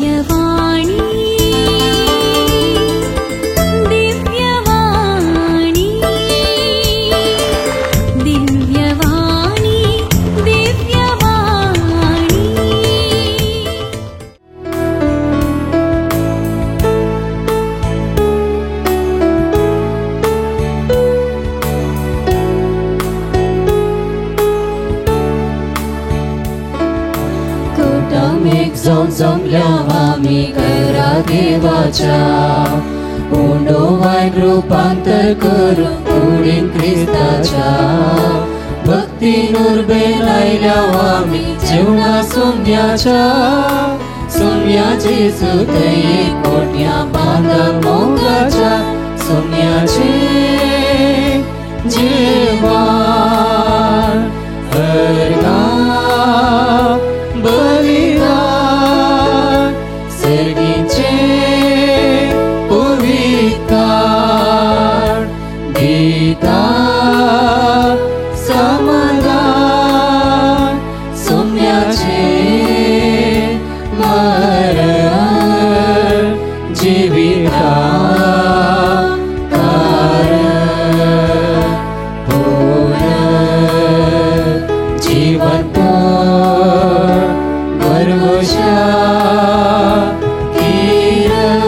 दिव्यवाणी दिव्यवाणी दिव्यवाणी दिव्यवाणी। जमल्या आमी करा देवाच्या उंडो वायन रूपांतर करून कुडीन क्रिस्ताच्या भक्ती नुरबेन आयल्या आमी जेवणा सोम्याच्या सोम्या जेजू थंय कोट्या बांदा मोगाच्या सोम्याचे जेवण अर्घा बलिदान सर्गीचे पवित्र दिता समाधान सोम्याचे मरण जिविता कारण पुनर्जीवन भरवशा किरण।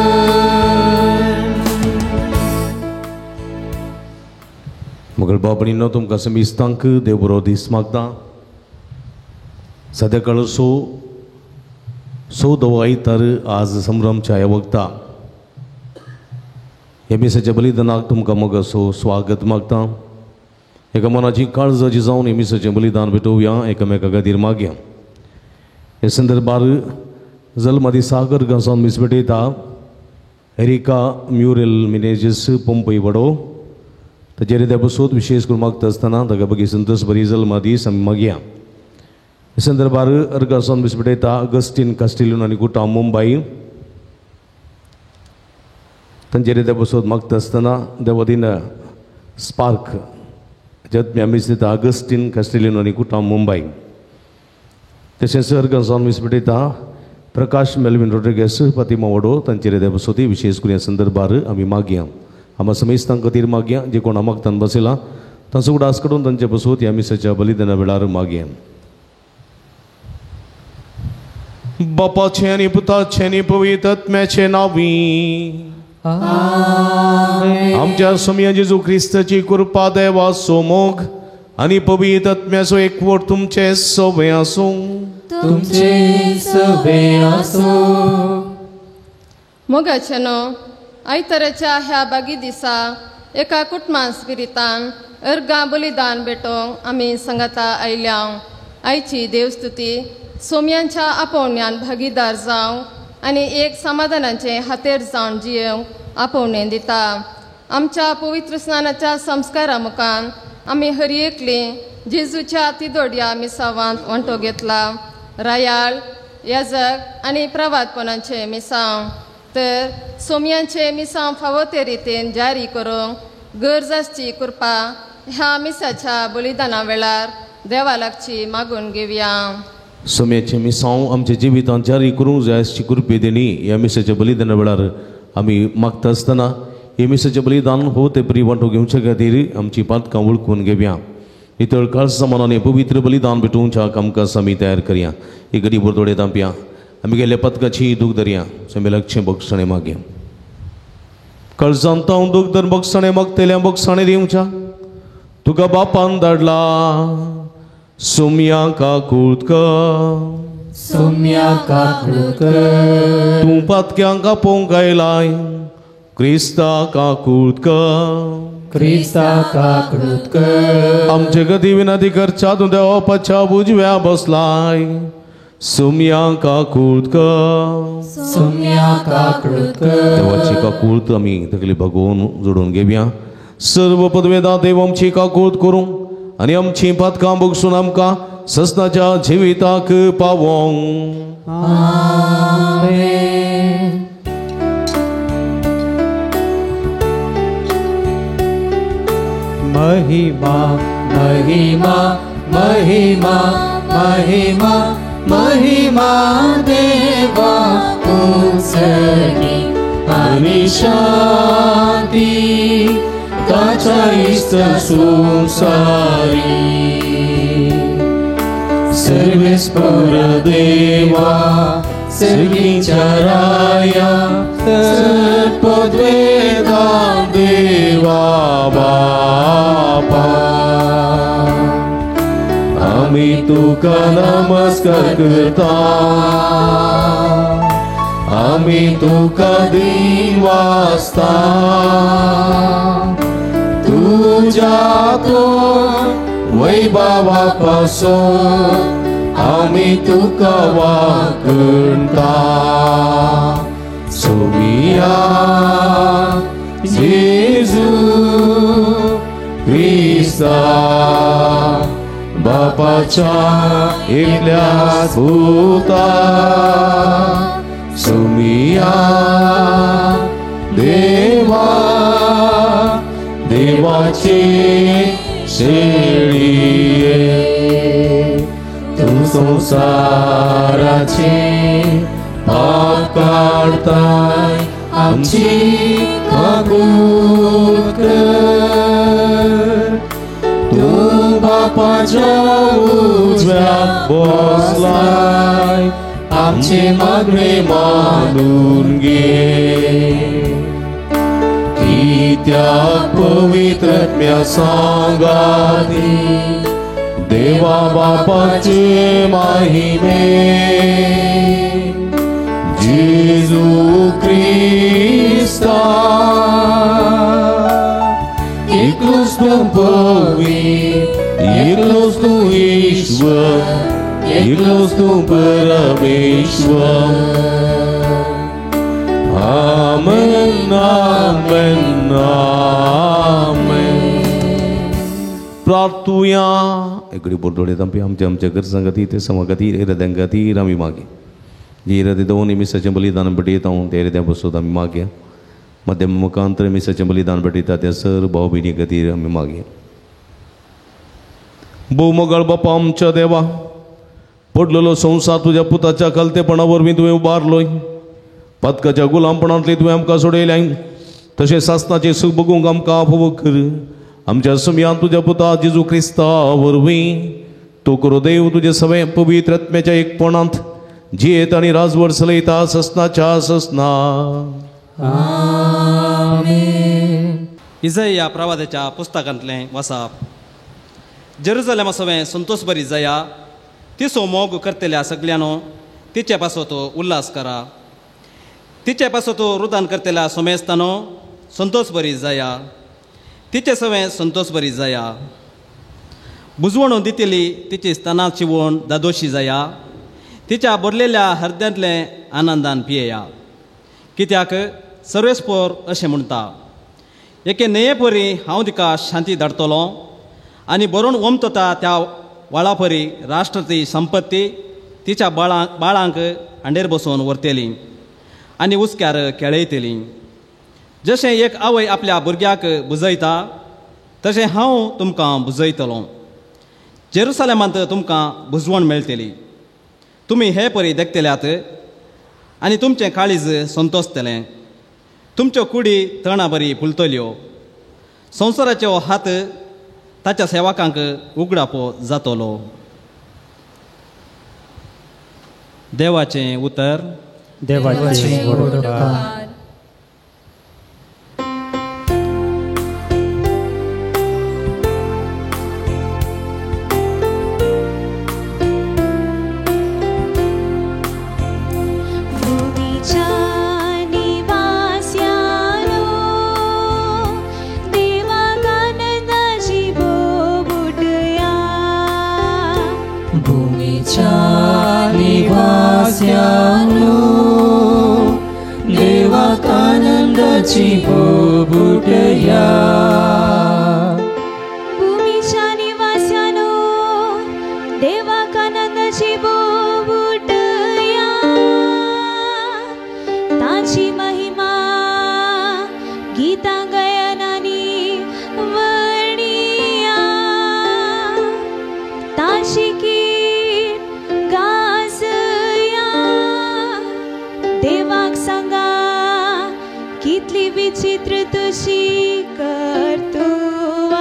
मगळ बाबणीनो तुमकां समिस्तांक देव बरो दीस मागता। सद्या काळसो 14 आयतार आज संभ्रमच्या ह्या वखता ह्या मिसाच्या बलिदानाक तुमकां मोगासो स्वागत मागता। एका मनाची काळजाची जावन ह्या मिसाचें बलिदान भेटोवया, एकामेका खातीर मागया। हे संदर्भार जल्मादी सागर गांवसावन मीस भेटयता एरिका म्युरेल मिनेजीस पंपय वडो ताचेर त्या बसूत विशेष करून मागता आसतना ताका बगी संतोष बरी जल्मा दीस आमी मागया। हे संदर्भार अर्गासावन मीस भेटयता अगस्टीन कास्टिल्यून आनी कुटा मुंबय तांचेर त्या बसूत मागता आसतना देवादीन स्पार्क जत्म्या मीस दिता अगस्टीन कास्टिल्यून आनी कुटा मुंबय। तशेंच अर्गासावन मीस भेटयता प्रकाश मेलविन रोड्रिगेस फातिमा वडो तांचेर त्या बसोती विशेष करून ह्या संदर्भार आमी मागया। आमा समेस्तां खातीर मागया जे कोण मागतान बसयला तांचो उडास काडून तांचे बसोत ह्या मिसाच्या बलिदाना वेळार मागया। बापाचें आनी पुताचें आनी पवित्र आत्म्याचें नांवी आमच्या सोम्या जेजू क्रिस्ताची कृपा देवाचो मोग आनी पवित्र आत्म्याचो एकवट तुमचे सवे आसूं। तुमचे सवे आसूं। मोगाचे न्हू आयताराच्या ह्या बागी दिसा एका कुटुंबा स्पिरितान अर्गां बलिदान भेटोवंक आमी सांगाता आयल्या। आयची देवस्तुती सोम्यांच्या आपोवण्यान भागीदार जावं आनी एक समाधानाचें हातेर जावन जियेवंक आपोवणें दिता। आमच्या पवित्र स्नानाच्या संस्कारा मुखान आमी हर एकली जेजूच्या तिदोडया मिसावांत वांटो घेतला। रायाळ याजक आनी प्रवादपणाचें मिसांव तर सोम्यांचे मिसांव फावो ते रितीन जारी करूंक गरज आसची कृपा ह्या मिसाच्या बलिदाना वेळार देवा लागची मागून घेवया। सोम्याचें मिसांव आमच्या जिवितांत जारी करूंक जाय आसची कृपे देणी ह्या मिसाच्या बलिदाना वेळार आमी मागता आसतना हे मिसाचें बलिदान हो ते परी वांटो घेवचे खातीर आमची पातकां वळखून घेवया। नितळ काळसा मनान पवित्र बलिदान भेटोवच्या कामकाज आमी तयार करया। ही गरीब बोरदोडे तांपया आमी गेल्ल्या पथकाची दूख धरया, सोमेलागचें बक्षणें मागया। कळजांत हांव दूख धर बक्षणें मागतल्या बक्षणें दिवच्या तुका बापान धाडला सोम्या काकूत कर सोम्या काकूत कर तूं पातक्यांक आपोवंक आयलाय क्रिस्ता काकूत कर क्रिस्ता काकूत कर आमचे गती विनंती करच्या तूं देवाच्या उजव्या बसलाय सोम्या काकूत कर सोम्या काकूत कर देवाची काकूत आमी तकली भगोवन जोडून घेवया। सर्व पदवेदा देव आमची काकूत करूं आनी आमची पातकां बगसून आमकां ससनाच्या जिविताक पावोंक। आमेन। महिमा महिमा महिमा महिमा महिमा देवा आनी शांती ताच्या इश्ट संवसारी सर्वेस्पर देवा सर्गीच्या राया सर्पद्वेदा देवा बापा आमी तुका नमस्कार करता आमी तुका दिवासता तुज्या तो वैभवा पासून आमी तुका वाकणता सोमिया जेजू क्रिस्ता बापाच्या एकल्याच पुता सोमिया देवा देवाचे शेळये तूं संवसाराचे पाप काडताय आमची काकूत कर तूं बापाच्या उजव्या बसलाय आमचे मागणे मानून घे कित्याक पवित्र आत्म्या सांगाती देवा बापाचे माहिमे जेजू क्रिस्ता एकलोच तूं पवित्र एकलोच तूं ईश्वर एकलोच तूं परमेश्वर. आमेन आमेन आमेन. प्रार्थुया एकडे बोलतोडे तांपी आमच्या आमच्या गरजां खातीर ते समा खातीर इराद्यां खातीर आमी मागे जे इरादे दोन मिसाचें बलिदान भेटयता ते इराद्या बसोत आमी मागया मध्यम मुखांतर मिसाचें बलिदान भेटयता त्या सर भाव भयणी खातीर आमी मागया. भोव मोगाळ बापा आमच्या देवा पडलेलो संवसार तुज्या पुताच्या खालतेपणा वरवीं तुवें उबारलोय पातकाच्या गुलामपणांतली तुवें आमकां सोडयल्याय तशें सासनाचें सूख बगूंक आमकां आफोवो कर आमच्या सुमयान तुज्या पुता जेजू क्रिस्ता वरवीं तूं करो देव तुजे सगळे पवित्र आत्म्याच्या एकपणांत जियेत आनी राजवट चलयता ससनाच्या ससना. आमेन. इजया प्रवादाच्या पुस्तकांतलें वसाप. जेरुजलेमा सवें संतोष बरी जया तिचो मोग करतल्या सगळ्यांनो तिचे पासत उल्हास करा तिचे पासत रुदान करतल्या सोमेस्तानो संतोष बरी जया तिचे सवें संतोष बरी जया बुजवणून दितली तिची स्तनां चिवण दादोशी जया तिच्या भरलेल्या हृदयांतलें आनंदान पियेया कित्याक सर्वेस्पोर अशें म्हणटा एके न्हंये परी हांव तिका शांती धाडटलो आनी बरोवन ओमतता त्या वाळापरी राष्ट्राची संपत्ती तिच्या बाळांक हांडेर बसोवन व्हरतली आनी उस्क्यार खेळयतली. जशें एक आवय आपल्या भुरग्याक बुजयता तशें हांव तुमकां बुजयतलो. जेरुसलेमांत तुमकां बुजवण मेळटली. तुमी हे परी देखतल्यात आनी तुमचें काळीज संतोसतलें. तुमच्यो कुडी तणा बरी फुलतल्यो. संवसाराच्यो हात ताच्या सेवकांक उगडापो जातलो. देवाचें उतर. देवाचें उपकार. देवाकानंदाची बोबुटया भूमीच्या निवास्यानो देवाकानंदाची बोबुटया ताची महिमा गीता गायनानी वर्णिया ताची कीर्त गाजया देवाक सांगा कितली विचित्र तुजी कर्तुवां.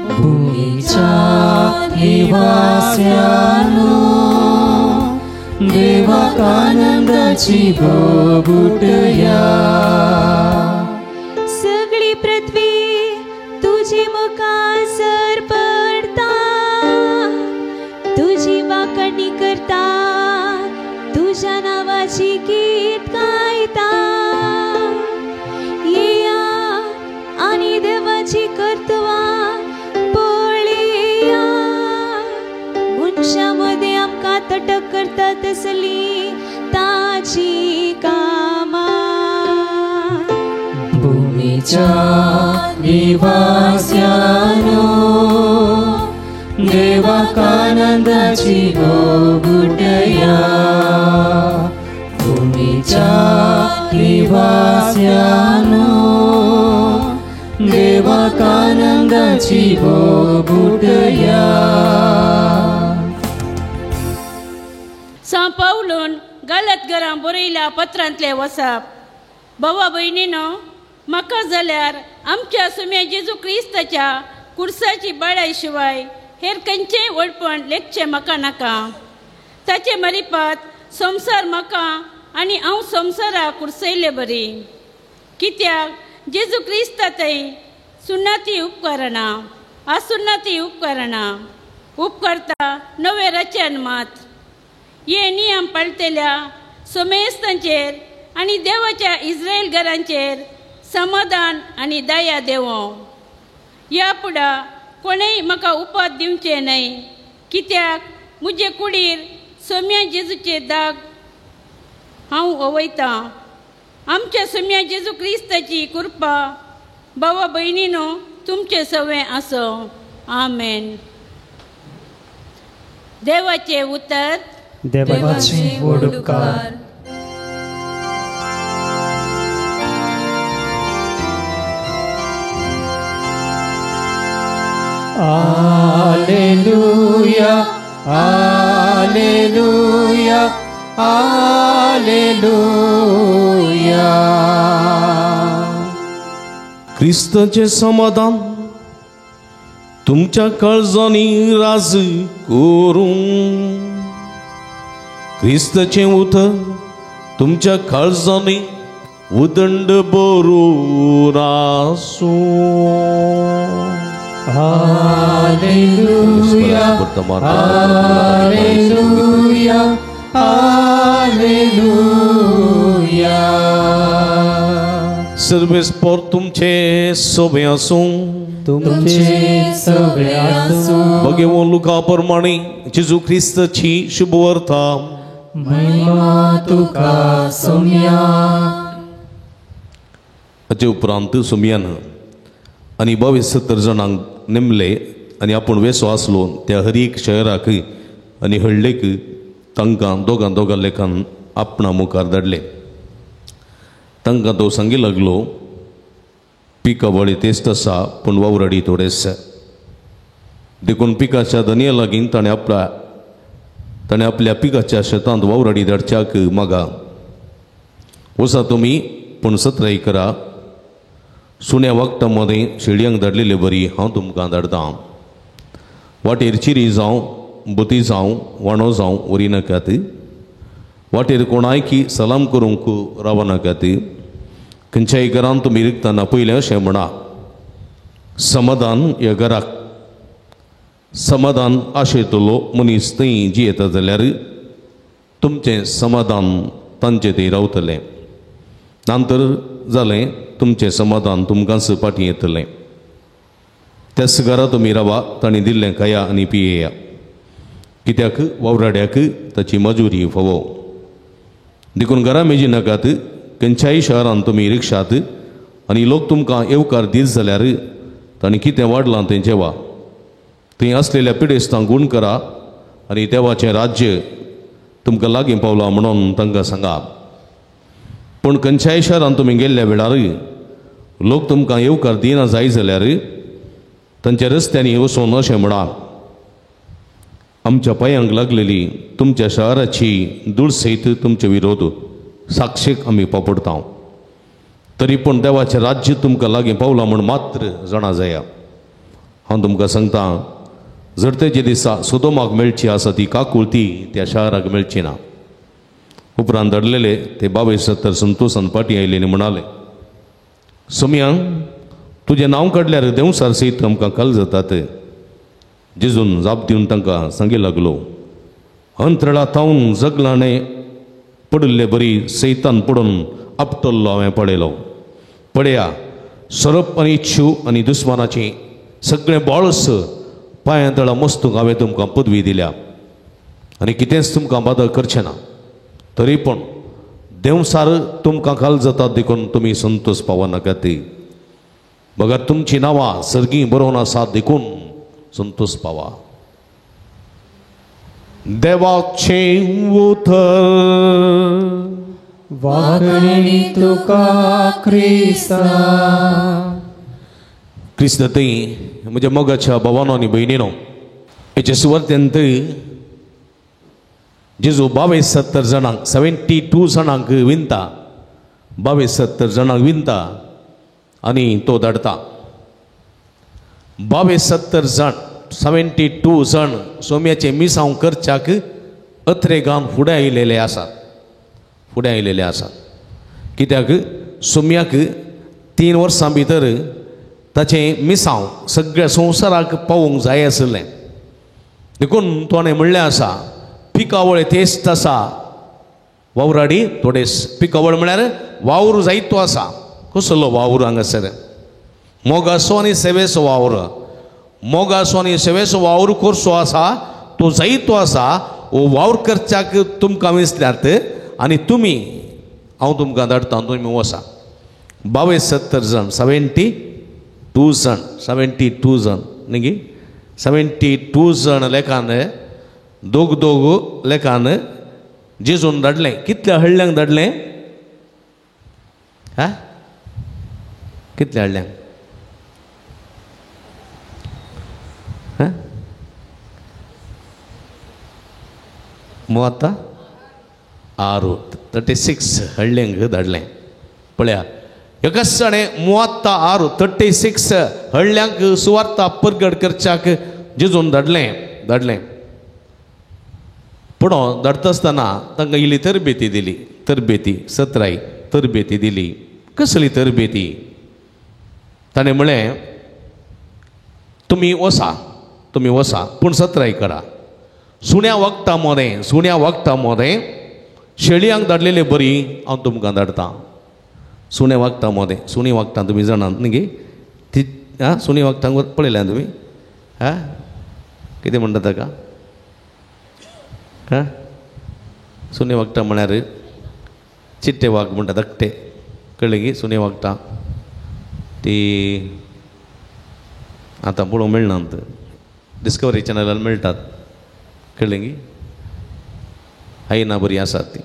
भूमीच्या निवास्यांनो देवाक आनंदाची बोबुटया. सगळी पृथ्वी तुझे मुखासर पडता, तुझी वाकणी करता, तुझ्या नावाची गीत गायता. येया आनी देवाची कर्तुवां पळया, मनशां मदें आमकां तटक करता तसली ताची कामां. भूमीच्या निवास्यांनो देवाक आनंदाची बोबुटया. भूमीच्या निवास्यांनो देवाक आनंदाची बोबुटया. सां पावलून गलत घरां बरयल्या पत्रांतले वसाप. भावा भयणीनो, म्हाका जाल्यार आमच्या सुम्या जेजू क्रिस्ताच्या कुर्साची बाळाय शिवाय हेर खंयचेय व्हडपण लेखचें म्हाका नाका. ताचे मरिपात संवसार म्हाका आनी हांव संवसाराक कुर्सयले बरी. कित्याक जेजू क्रिस्ता थंय सुन्नाती उपकरणां असुन्नाती उपकरणां उपकरता नवें रचन मात. हे नियम पाळटल्या सोमेस्तांचेर आनी देवाच्या इस्रायल घरांचेर समाधान आनी दया देवो. ह्या फुडां कोणेय म्हाका उपाद दिवचें न्हय, कित्याक म्हजे कुडीर सोम्या जेजूचे दाग हांव ओवयतां. आमच्या सोम्या जेजू क्रिस्ताची कृपा भावा भयणीनो तुमचें सवें आसो. आमेन. देवाचें उतर. देवाचे व्हड उपकार. Alleluia, alleluia, alleluia. क्रिस्ताचें समाधान तुमच्या काळजांनी राज करूं. क्रिस्ताचें उतर तुमच्या काळजांनी उदंड बरून आसूं. Alleluia, alleluia, alleluia. सर्वेस्पोर तुमचे सोबे आसूं. तुमचे सोबे आसूं. भगवान लुका प्रमाणे जेजू क्रिस्ताची शुभवार्ता. महिमा तुका सोम्या. हाचे उपरांत सोम्यान आनी 72 जाणांक नेमले आनी आपूण वेसो आसलो त्या हर एक शहराक आनी हळ्ळेक तांकां दोगां दोगां लेखान आपणा मुखार धाडले. तांकां तो सांगी लागलो, पिकावळी तेस्त आसा पूण वावराडी थोडेच, देखून पिकाच्या धनया लागीं ताणें आपल्या पिकाच्या शेतांत वावराडी धाडच्याक मागा. वसा तुमी पूण सत्राय करा, सुण्या वखदां मदें शेळयांक धाडलेले बरी हांव तुमकां धाडटां. वाटेर चिरी जावं, बोती जावं, वाणो जावं व्हरी नाकात. वाटेर कोणायकी सलाम करूंक रावनाकात. खंयच्याय घरान तुमी रिगतना पयलें अशें म्हणा, समाधान ह्या घराक. समाधान आशयतलो मनीस थंय जियेता जाल्यार तुमचें समाधान तांचे थंय रावतलें, नंतर जालें तुमचें समाधान तुमकांच फाटीं येतलें. त्याच घरा तुमी रावा, तांणी दिल्लें खाया आनी पियेया, कित्याक वावराड्याक ताची मजुरी फावो. देखून घरा मेजी नाकात. खंयच्याय शहरान तुमी रिक्षात आनी लोक तुमकां येवकार दीत जाल्यार तांणी कितें वाडलां तें जेवा. थंय आसलेल्या पिडेस्तांक गूण करा आनी देवाचें राज्य तुमकां लागीं पावलां म्हणून तांकां सांगा. पूण खंयच्याय शहरान तुमी गेल्ल्या वेळार लोक तुमकां येवकार दिना जाय जाल्यार तांच्या रस्त्यांनी वचून अशें म्हणा, आमच्या पांयांक लागलेली तुमच्या शहराची धूळ सयत तुमचे विरोध साक्षीक आमी पापडता. तरी पूण देवाचें राज्य तुमकां लागीं पावलां म्हूण मात्र जाणा जाया. हांव तुमकां सांगता, जडतेच्या दिसा सोदोमाक मेळची आसा ती काकुळती त्या शाराक मेळची ना. उपरांत धाडलेले ते 72 संतोसान पाटी आयले आनी म्हणाले, सोम्या तुजें नांव काडल्यार देंवसार सयत आमकां काल जातात. जेजून जाप दिवन तांकां सांगी लागलो, अंतराळा तावन जगलाणे पडिल्ले बरी सैतान पडून आपटल्लो हांवें पळयलो. पळया, सोरोप आनी इच्छू आनी दुस्मानाची सगळें बळस पांयां तळा मस्तूंक हांवें तुमकां पदवी दिल्या आनी कितेंच तुमकां बादा करचें ना. तरी पूण देंवसार तुमकां काल जातात देखून तुमी संतोष पावनाकात. बगर तुमचीं नांवां सर्गीं बरोवन आसात देखून संतोष पावा. देवाचें उतर. वाकणी तुका क्रिस्ता. क्रिस्त थंय म्हज्या मोगाच्या भावानो आनी भयणीनो, हेचे सुवातेंत जेजू 72 जाणांक 72 जाणांक विनता, 72 जाणांक विनता आनी तो धाडता. 72 जाण 72 जाण सोम्याचें मिसांव करच्याक अत्रेगान फुडें आयिल्ले आसात, फुडें आयिल्ले आसात. कित्याक सोम्याक 3 वर्सां भितर ताचें मिसांव सगळ्या संवसाराक पावोवंक जाय आशिल्लें. देखून तोणें म्हणलें आसा, पिकावळ तेस्त आसा, वावराडी थोडेस. पिकावळ म्हळ्यार वावर जायतो आसा. कसलो वावर हांगासर? मोगाचो आनी सेवेचो वावर. मोगाचो आनी सेवेचो वावर करचो आसा, तो जायतो आसा. हो वावर करच्याक तुमकां विसल्यात आनी तुमी, हांव तुमकां धाडटा, तुमी वसा. 72 जाण 72 जाण 72 जाण न्ही, 72 जाण लेखान दोग दोग लेखान जेजून धाडलें. कितल्या हळ्ळ्यांक धाडलें? हा, कितल्या हळ्ळ्यांक? 36 36 हळ्ळ्यांक धाडलें. पळया, एकाच जाणें 36 36 हळ्ळ्यांक सुवार्ता परगट करच्याक जेजून धाडलें धाडलें. पूण धाडटा आसतना तांकां इल्ली तरबेती दिली, तरबेती सत्राय तरबेती दिली. कसली तरबेती? ताणें म्हळें, तुमी वसा, तुमी वसा, पूण सत्राय करा. सुण्या वखदां मोदें, सुण्या वखदां मोदें शेळयांक धाडलेले बरी हांव तुमकां धाडटा. सुणे वागता मोदें, सुणी वागता तुमी जाणात न्ही गे ती? आं, सुणी वागता पळयल्या तुमी? आं, कितें म्हणटा ताका? आं, सुणे वागता म्हळ्यार चिट्टे वाग म्हणटा, धाकटे, कळ्ळें की? सुणे वागता ती आतां पळोवंक मेळनात, डिस्कवरी चॅनलार मेळटात, कळ्ळें की? हायना बरी आसात ती.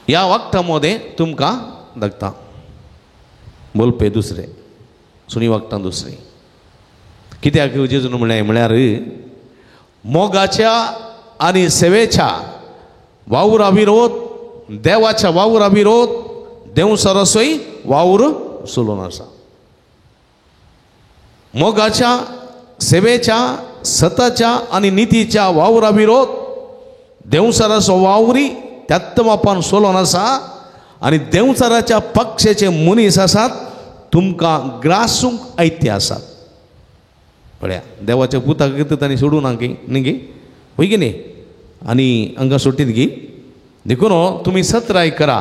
ह्या वखदां मोदें तुमकां धाडटा. बोलपे दुसरे, सुणी वखदां दुसरी. कित्याक जेजून म्हणलें म्हळ्यार मोगाच्या आनी सेवेच्या वावरा विरोध, देवाच्या वावरा विरोध देंवसाराचोय वावर चलून आसा. मोगाच्या, सेवेच्या, सताच्या आनी नितीच्या वावरा विरोध देंवसाराचो वावरी त्यात बापान सोलोन आसा. आनी देंवचाराच्या पक्षाचे मनीस आसात, तुमकां ग्रासूंक आयते आसात. पळया, देवाच्या पुताक तांणी सोडूं ना की न्ही गे, वय की न्ही? आनी हांकां सोडटीत गी. देखून तुमी सत्राय करा,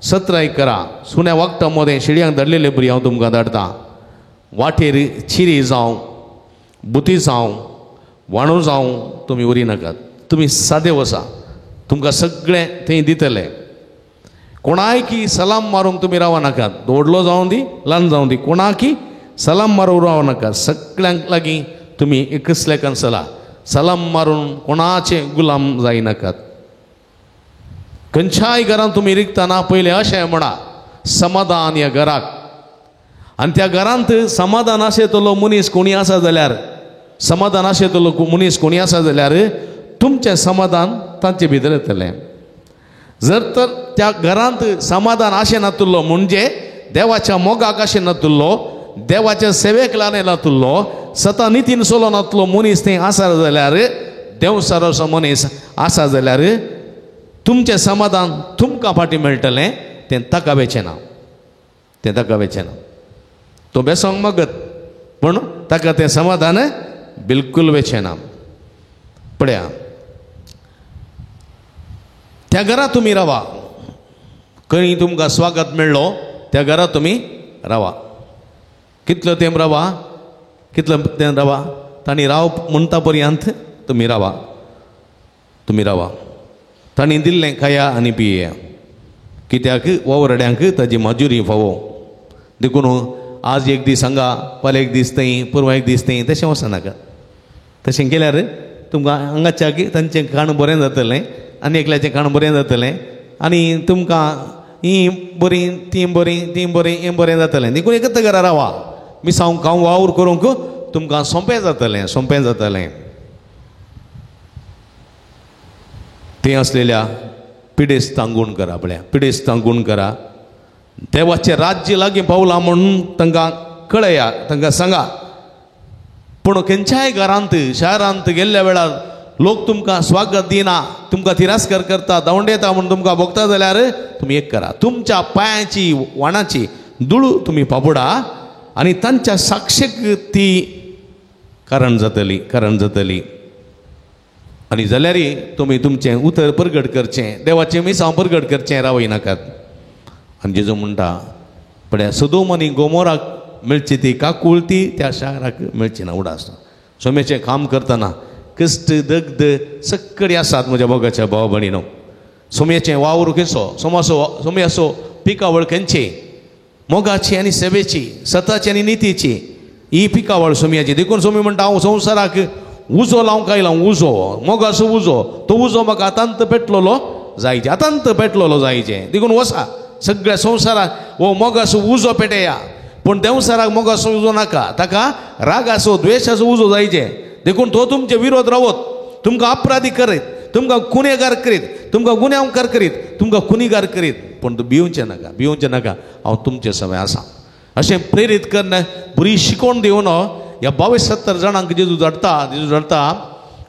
सत्राय करा. सुण्या वखदां मोदें शेळयांक धाडलेले बरी हांव तुमकां धाडटा. वाटेर चिरी जावं, बुती जावं, वाणो जावं तुमी उरी नाकात. तुमी सादे वसा, तुमकां सगळें थंय दितले. कोणायकी सलाम मारूंक तुमी रावा नाकात. व्हडलो जावं दी, ल्हान जावं दी, कोणाकी सलाम मारूंक राव नाकात. सगळ्यांक लागीं तुमी एकच लेखान सला सलाम मारून कोणाचे गुलाम जायनाकात. खंयच्याय घरांत तुमी रिगतना पयलें अशें म्हणा, समाधान ह्या घराक. आनी त्या घरांत समाधान आशेतलो मनीस कोणी आसा जाल्यार, समाधान आशेतलो मनीस कोणी आसा जाल्यार तुमचें समाधान तांचे भितर येतलें. जर तर त्या घरांत समाधान आशें नातुल्लो म्हणजे देवाच्या मोगाक आशें नातुल्लो, देवाच्या सेवेक लागले नातुल्लो, सता नितीन सोलो नातलो मनीस थंय आसा जाल्यार, देवसाराचो मनीस आसा जाल्यार तुमचें समाधान तुमकां फाटीं मेळटलें, तें ताका वेचें ना, तें ताका वेचें ना. तो बेसोंक मागत पूण ताका तें समाधान बिलकूल वेचें ना. पळया त्या घरा तुमी रावा, खंय तुमकां स्वागत मेळ्ळो त्या घरा तुमी रावा. कितलो तेंप रावा, कितलो तेंप रावा, तांणी राव म्हणटा पर्यंत तुमी रावा, तुमी रावा. तांणी दिल्लें खाया आनी पिया, कित्याक वावराड्यांक ताजी मजुरी फावो. देखून आज एक दीस हांगा, फाल्यां एक दीस थंय, परवां एक दीस थंय, तशें वचनाका. तशें केल्यार तुमकां हांगाच्या तांचें खाण बरें जातलें आनी एकल्याचें खाण बरें जातलें आनी तुमकां ही बरीं तीं बरीं तीं बरीं हें बरें जातलें. देखून एकच घरा रावा, मिसांव खावं वावर करूंक तुमकां सोंपें जातलें, सोंपें जातलें. तें आसलेल्या पिडेस्तांक गूण करा, पळया पिडेस्तांक गूण करा. देवाचें राज्य लागीं पावलां म्हणून तांकां कळया, तांकां सांगा. पूण खंयच्याय घरांत शारांत गेल्ल्या वेळार लोक तुमकां स्वागत दिना, तुमकां तिरस्कार करता, धांवडेता म्हूण तुमकां भोगता जाल्यार तुमी एक करा, तुमच्या पांयाची वाणाची धूळ तुमी पापुडा आनी तांच्या साक्षेक ती कारण जातली, कारण जातली. आनी जाल्यार तुमी तुमचें उतर परगट करचें, देवाचें मिसांव परगट करचें, रावयनाकात. आनी जेजू म्हणटा पळया सदोम आनी गोमोराक मेळची ती काकुळती त्या शाराक मेळची ना. उडास सोम्याचें काम करतना कश्ट दग्ध सगळी आसात म्हज्या मोगाच्या भाव भयणीनो. सोम्याचें वावर खंयचो, सोमाचो सोम्याचो पिकावळ खंयची, मोगाची आनी सेवेची, सताची आनी नितीची ही पिकावळ सोम्याची. देखून सोमी म्हणटा हांव संवसाराक उजो लावंक आयला, उजो मोगाचो उजो, तो उजो म्हाका आतांत पेटलेलो जायचे, आतांत पेटलेलो जायचे. देखून वसा सगळ्या संवसाराक हो मोगाचो उजो पेटया. पूण देंवसाराक मोगाचो उजो नाका, ताका रागाचो द्वेशाचो उजो जायचे. देखून तो तुमचे विरोध रावत, तुमकां अपराधी करीत, तुमकां गुन्हेगार करीत, तुमकां गुन्यांवकार करीत, तुमकां खुनीगार करीत. पूण तूं भिवचें नाका, भिवचें नाका, हांव तुमचे सवय आसा. अशें प्रेरीत करून बरी शिकोवन दिवन ह्या 22-70 जाणांक जेजू धाडटा, जेजू धाडटा.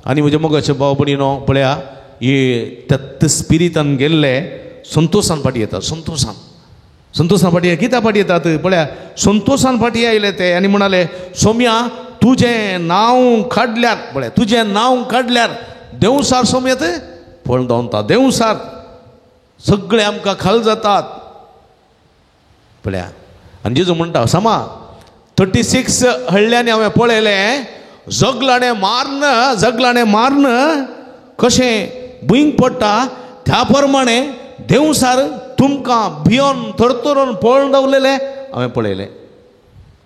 आनी म्हज्या मोगाचे भाव भयणीनो पळया हे त्यात स्पिरितान गेल्ले संतोशान फाटी येतात, संतोशान, संतोशान फाटी कित्याक फाटी येतात पळया, संतोशान फाटी आयले ते आनी म्हणाले सोम्या तुजें नांव काडल्यार, पळय तुजें नांव काडल्यार देंवसार सोम्यात पळोवन दवरता, देंवसार सगळे आमकां खाल जातात. पळया आनी जेजू म्हणटा समा 36 हळ्ळ्यांनी हांवें पळयलें जगलाणें माਰਨ, जगलाणें माਰਨ कशें भुंयक पडटा त्या प्रमाणे देंवसार तुमकां भियोन थरथरून पळोवन दवरलेलें हांवें पळयलें.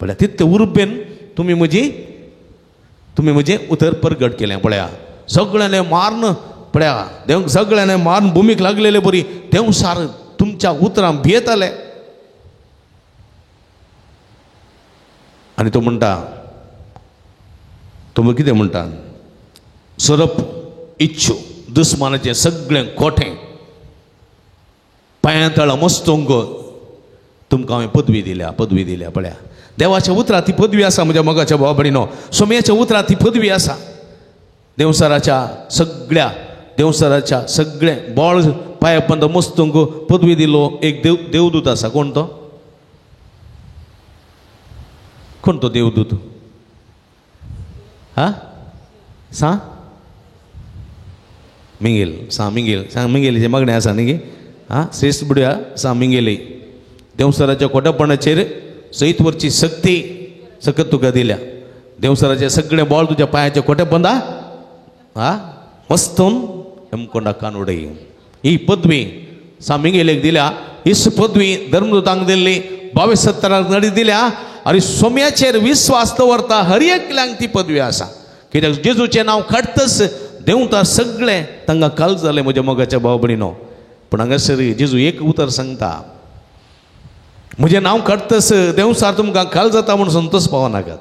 पळया तितले उर्बेन तुमी म्हजी, तुमी म्हजें उतर परगट केलें. पळया सगळ्यांनी माਰਨ, पळया देव सगळ्यांनी मारून भुमीक लागलेले बरी देंवसार तुमच्या उतरां भियेताले. आनी तो म्हणटा, तो कितें म्हणटा, सोरप इच्छू दुस्मानाचें सगळें कोठें पांयां तळा मस्तोंग तुमकां हांवें पदवी दिल्या, पदवी दिल्या. पळया देवाच्या उतरां ती पदवी आसा म्हज्या मोगाच्या भाव भयणीनो, सोम्याच्या उतरां ती पदवी आसा. देंवसाराच्या सगळ्या, देंवसाराच्या सगळें बळ पांया पंद मस्तोंग पदवी दिलो एक देव देवदूत आसा. कोण तो, कोण तो देवदूत? हा सा मिंगेल, सा मिंगेल, सा मिंगेलीचें मागणें आसा न्ही गे, हा श्रेश्ठ बुडया सा मिंगेली. देंवसाराच्या कोटापणाचेर सयत वरची शक्ती सकत तुका दिल्या. देंवसाराचें सगळें बळ तुज्या पांयाच्या कोट्या बंदा हा मस्तून हेमकोंडा कान उडय. ही पदवी सा मिंगेलेक दिल्या, हीच पदवी धर्मदूतांक दिल्ली, 22-70 नडी दिल्या. आनी सोम्याचेर विस्वास दवरता हर एकल्यांक ती पदवी आसा. कित्याक जेजूचें नांव काडटच देंवता सगळें तांकां काल जालें म्हज्या मोगाच्या भाव भयणीनो. पूण हांगासर जेजू एक उतर सांगता, म्हजें नांव काडटच देंवसार तुमकां काल जाता म्हूण संतोश पावनाकात.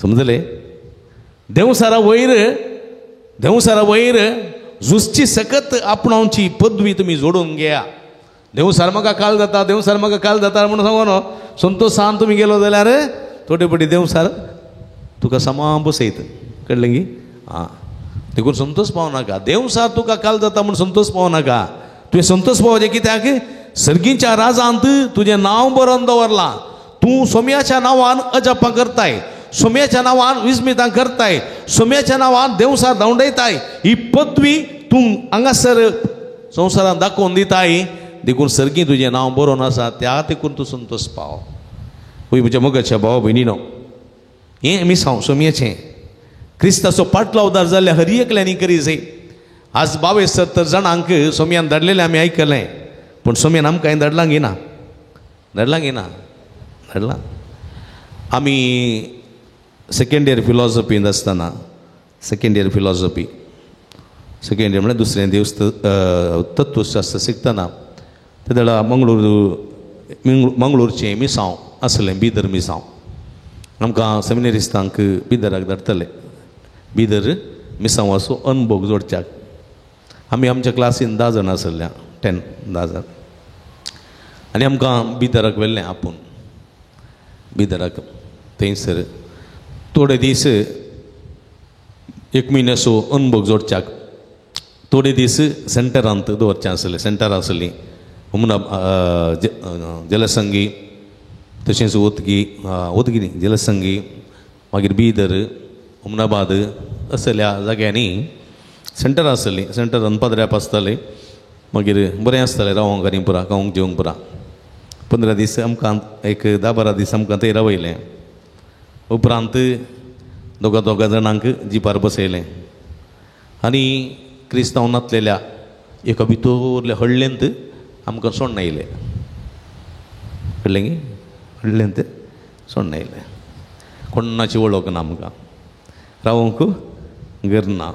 समजले? देंवसारा वयर, देंवसारा वयर झुजची सकत आपणावची पदवी तुमी जोडून घेया. देवसार म्हाका काल जाता, देवसार म्हाका काल जाता म्हणून सांगो न्हू, संतोशान तुमी गेलो जाल्यार थोडे पटी देवसार तुका समा बसयत. कळ्ळें गी? आं, देखून संतोष पावो नाका. देवसार तुका काल जाता म्हूण संतोष पावो नाका. तुवें संतोष पावचें कित्याक? सर्गीच्या राजांत तुजें नांव बरोवन दवरलां. तूं सोम्याच्या नांवान अजापां करताय, सोम्याच्या नांवान विस्मितां करताय, सोम्याच्या नांवान देवसार धांवडयताय. ही पदवी तूं हांगासर संवसारान दाखोवन दिताय. देखून सर्गी तुजें नांव बरोवन आसा, त्या देखून तूं संतोष पाव. हय म्हज्या मोगाच्या भावा भयणीनो, हें मिसांव सोम्याचें क्रिस्ताचो पाटलावदार जाल्ल्या हर एकल्यांनी करी जाय. आज 22 70 जाणांक सोम्यान धाडलेलें आमी आयकलें, पूण सोम्यान आमकां धाडलां गी ना, धाडलां गी ना, धाडलां. आमी सेकेंड इयर फिलॉसॉफींत आसतना, second year philosophy, second year म्हळ्यार दुसरें दिवस तत्वशास्त्र शिकतना ते वेळार मंगळूर मंगळूरचें मिसांव आसलें, बिदर मिसांव. आमकां सेमिनरिस्तांक बिदराक धाडटले, बिदर मिसांवाचो अनभोग जोडच्याक. आमी आमच्या क्लासीन 10 जाण आसल्या, 10 जाण, आनी आमकां बिदराक व्हेल्लें आपूण. बिदराक थंयसर थोडे दीस, एक म्हयन्याचो अनभोग जोडच्याक थोडे दीस सेंटरांत दवरचें आसलें. सेंटर आसलीं हुमना जलसंगी, तशेंच ओतगी, ओतगी न्ही, जलसंगी, मागीर बिदर, हुमनाबाद असल्या जाग्यांनी सेंटर आसलीं. सेंटरान पाद्र्याप आसतालें, मागीर बरें आसतालें रावोंक आनी पुरा खावंक जेवंक पुरा. 15 दीस आमकां, एक 10-12 दीस आमकां थंय रावयलें. उपरांत दोगा दोगा जाणांक जिपार बसयलें आनी क्रिस्तांव नातलेल्या एका भितरल्या हळ्ळेंत आमकां सोडून आयलें. कळ्ळें गी? हळ्ळेंत सोडून आयलें. कोणाची वळख ना आमकां, रावंक घर ना,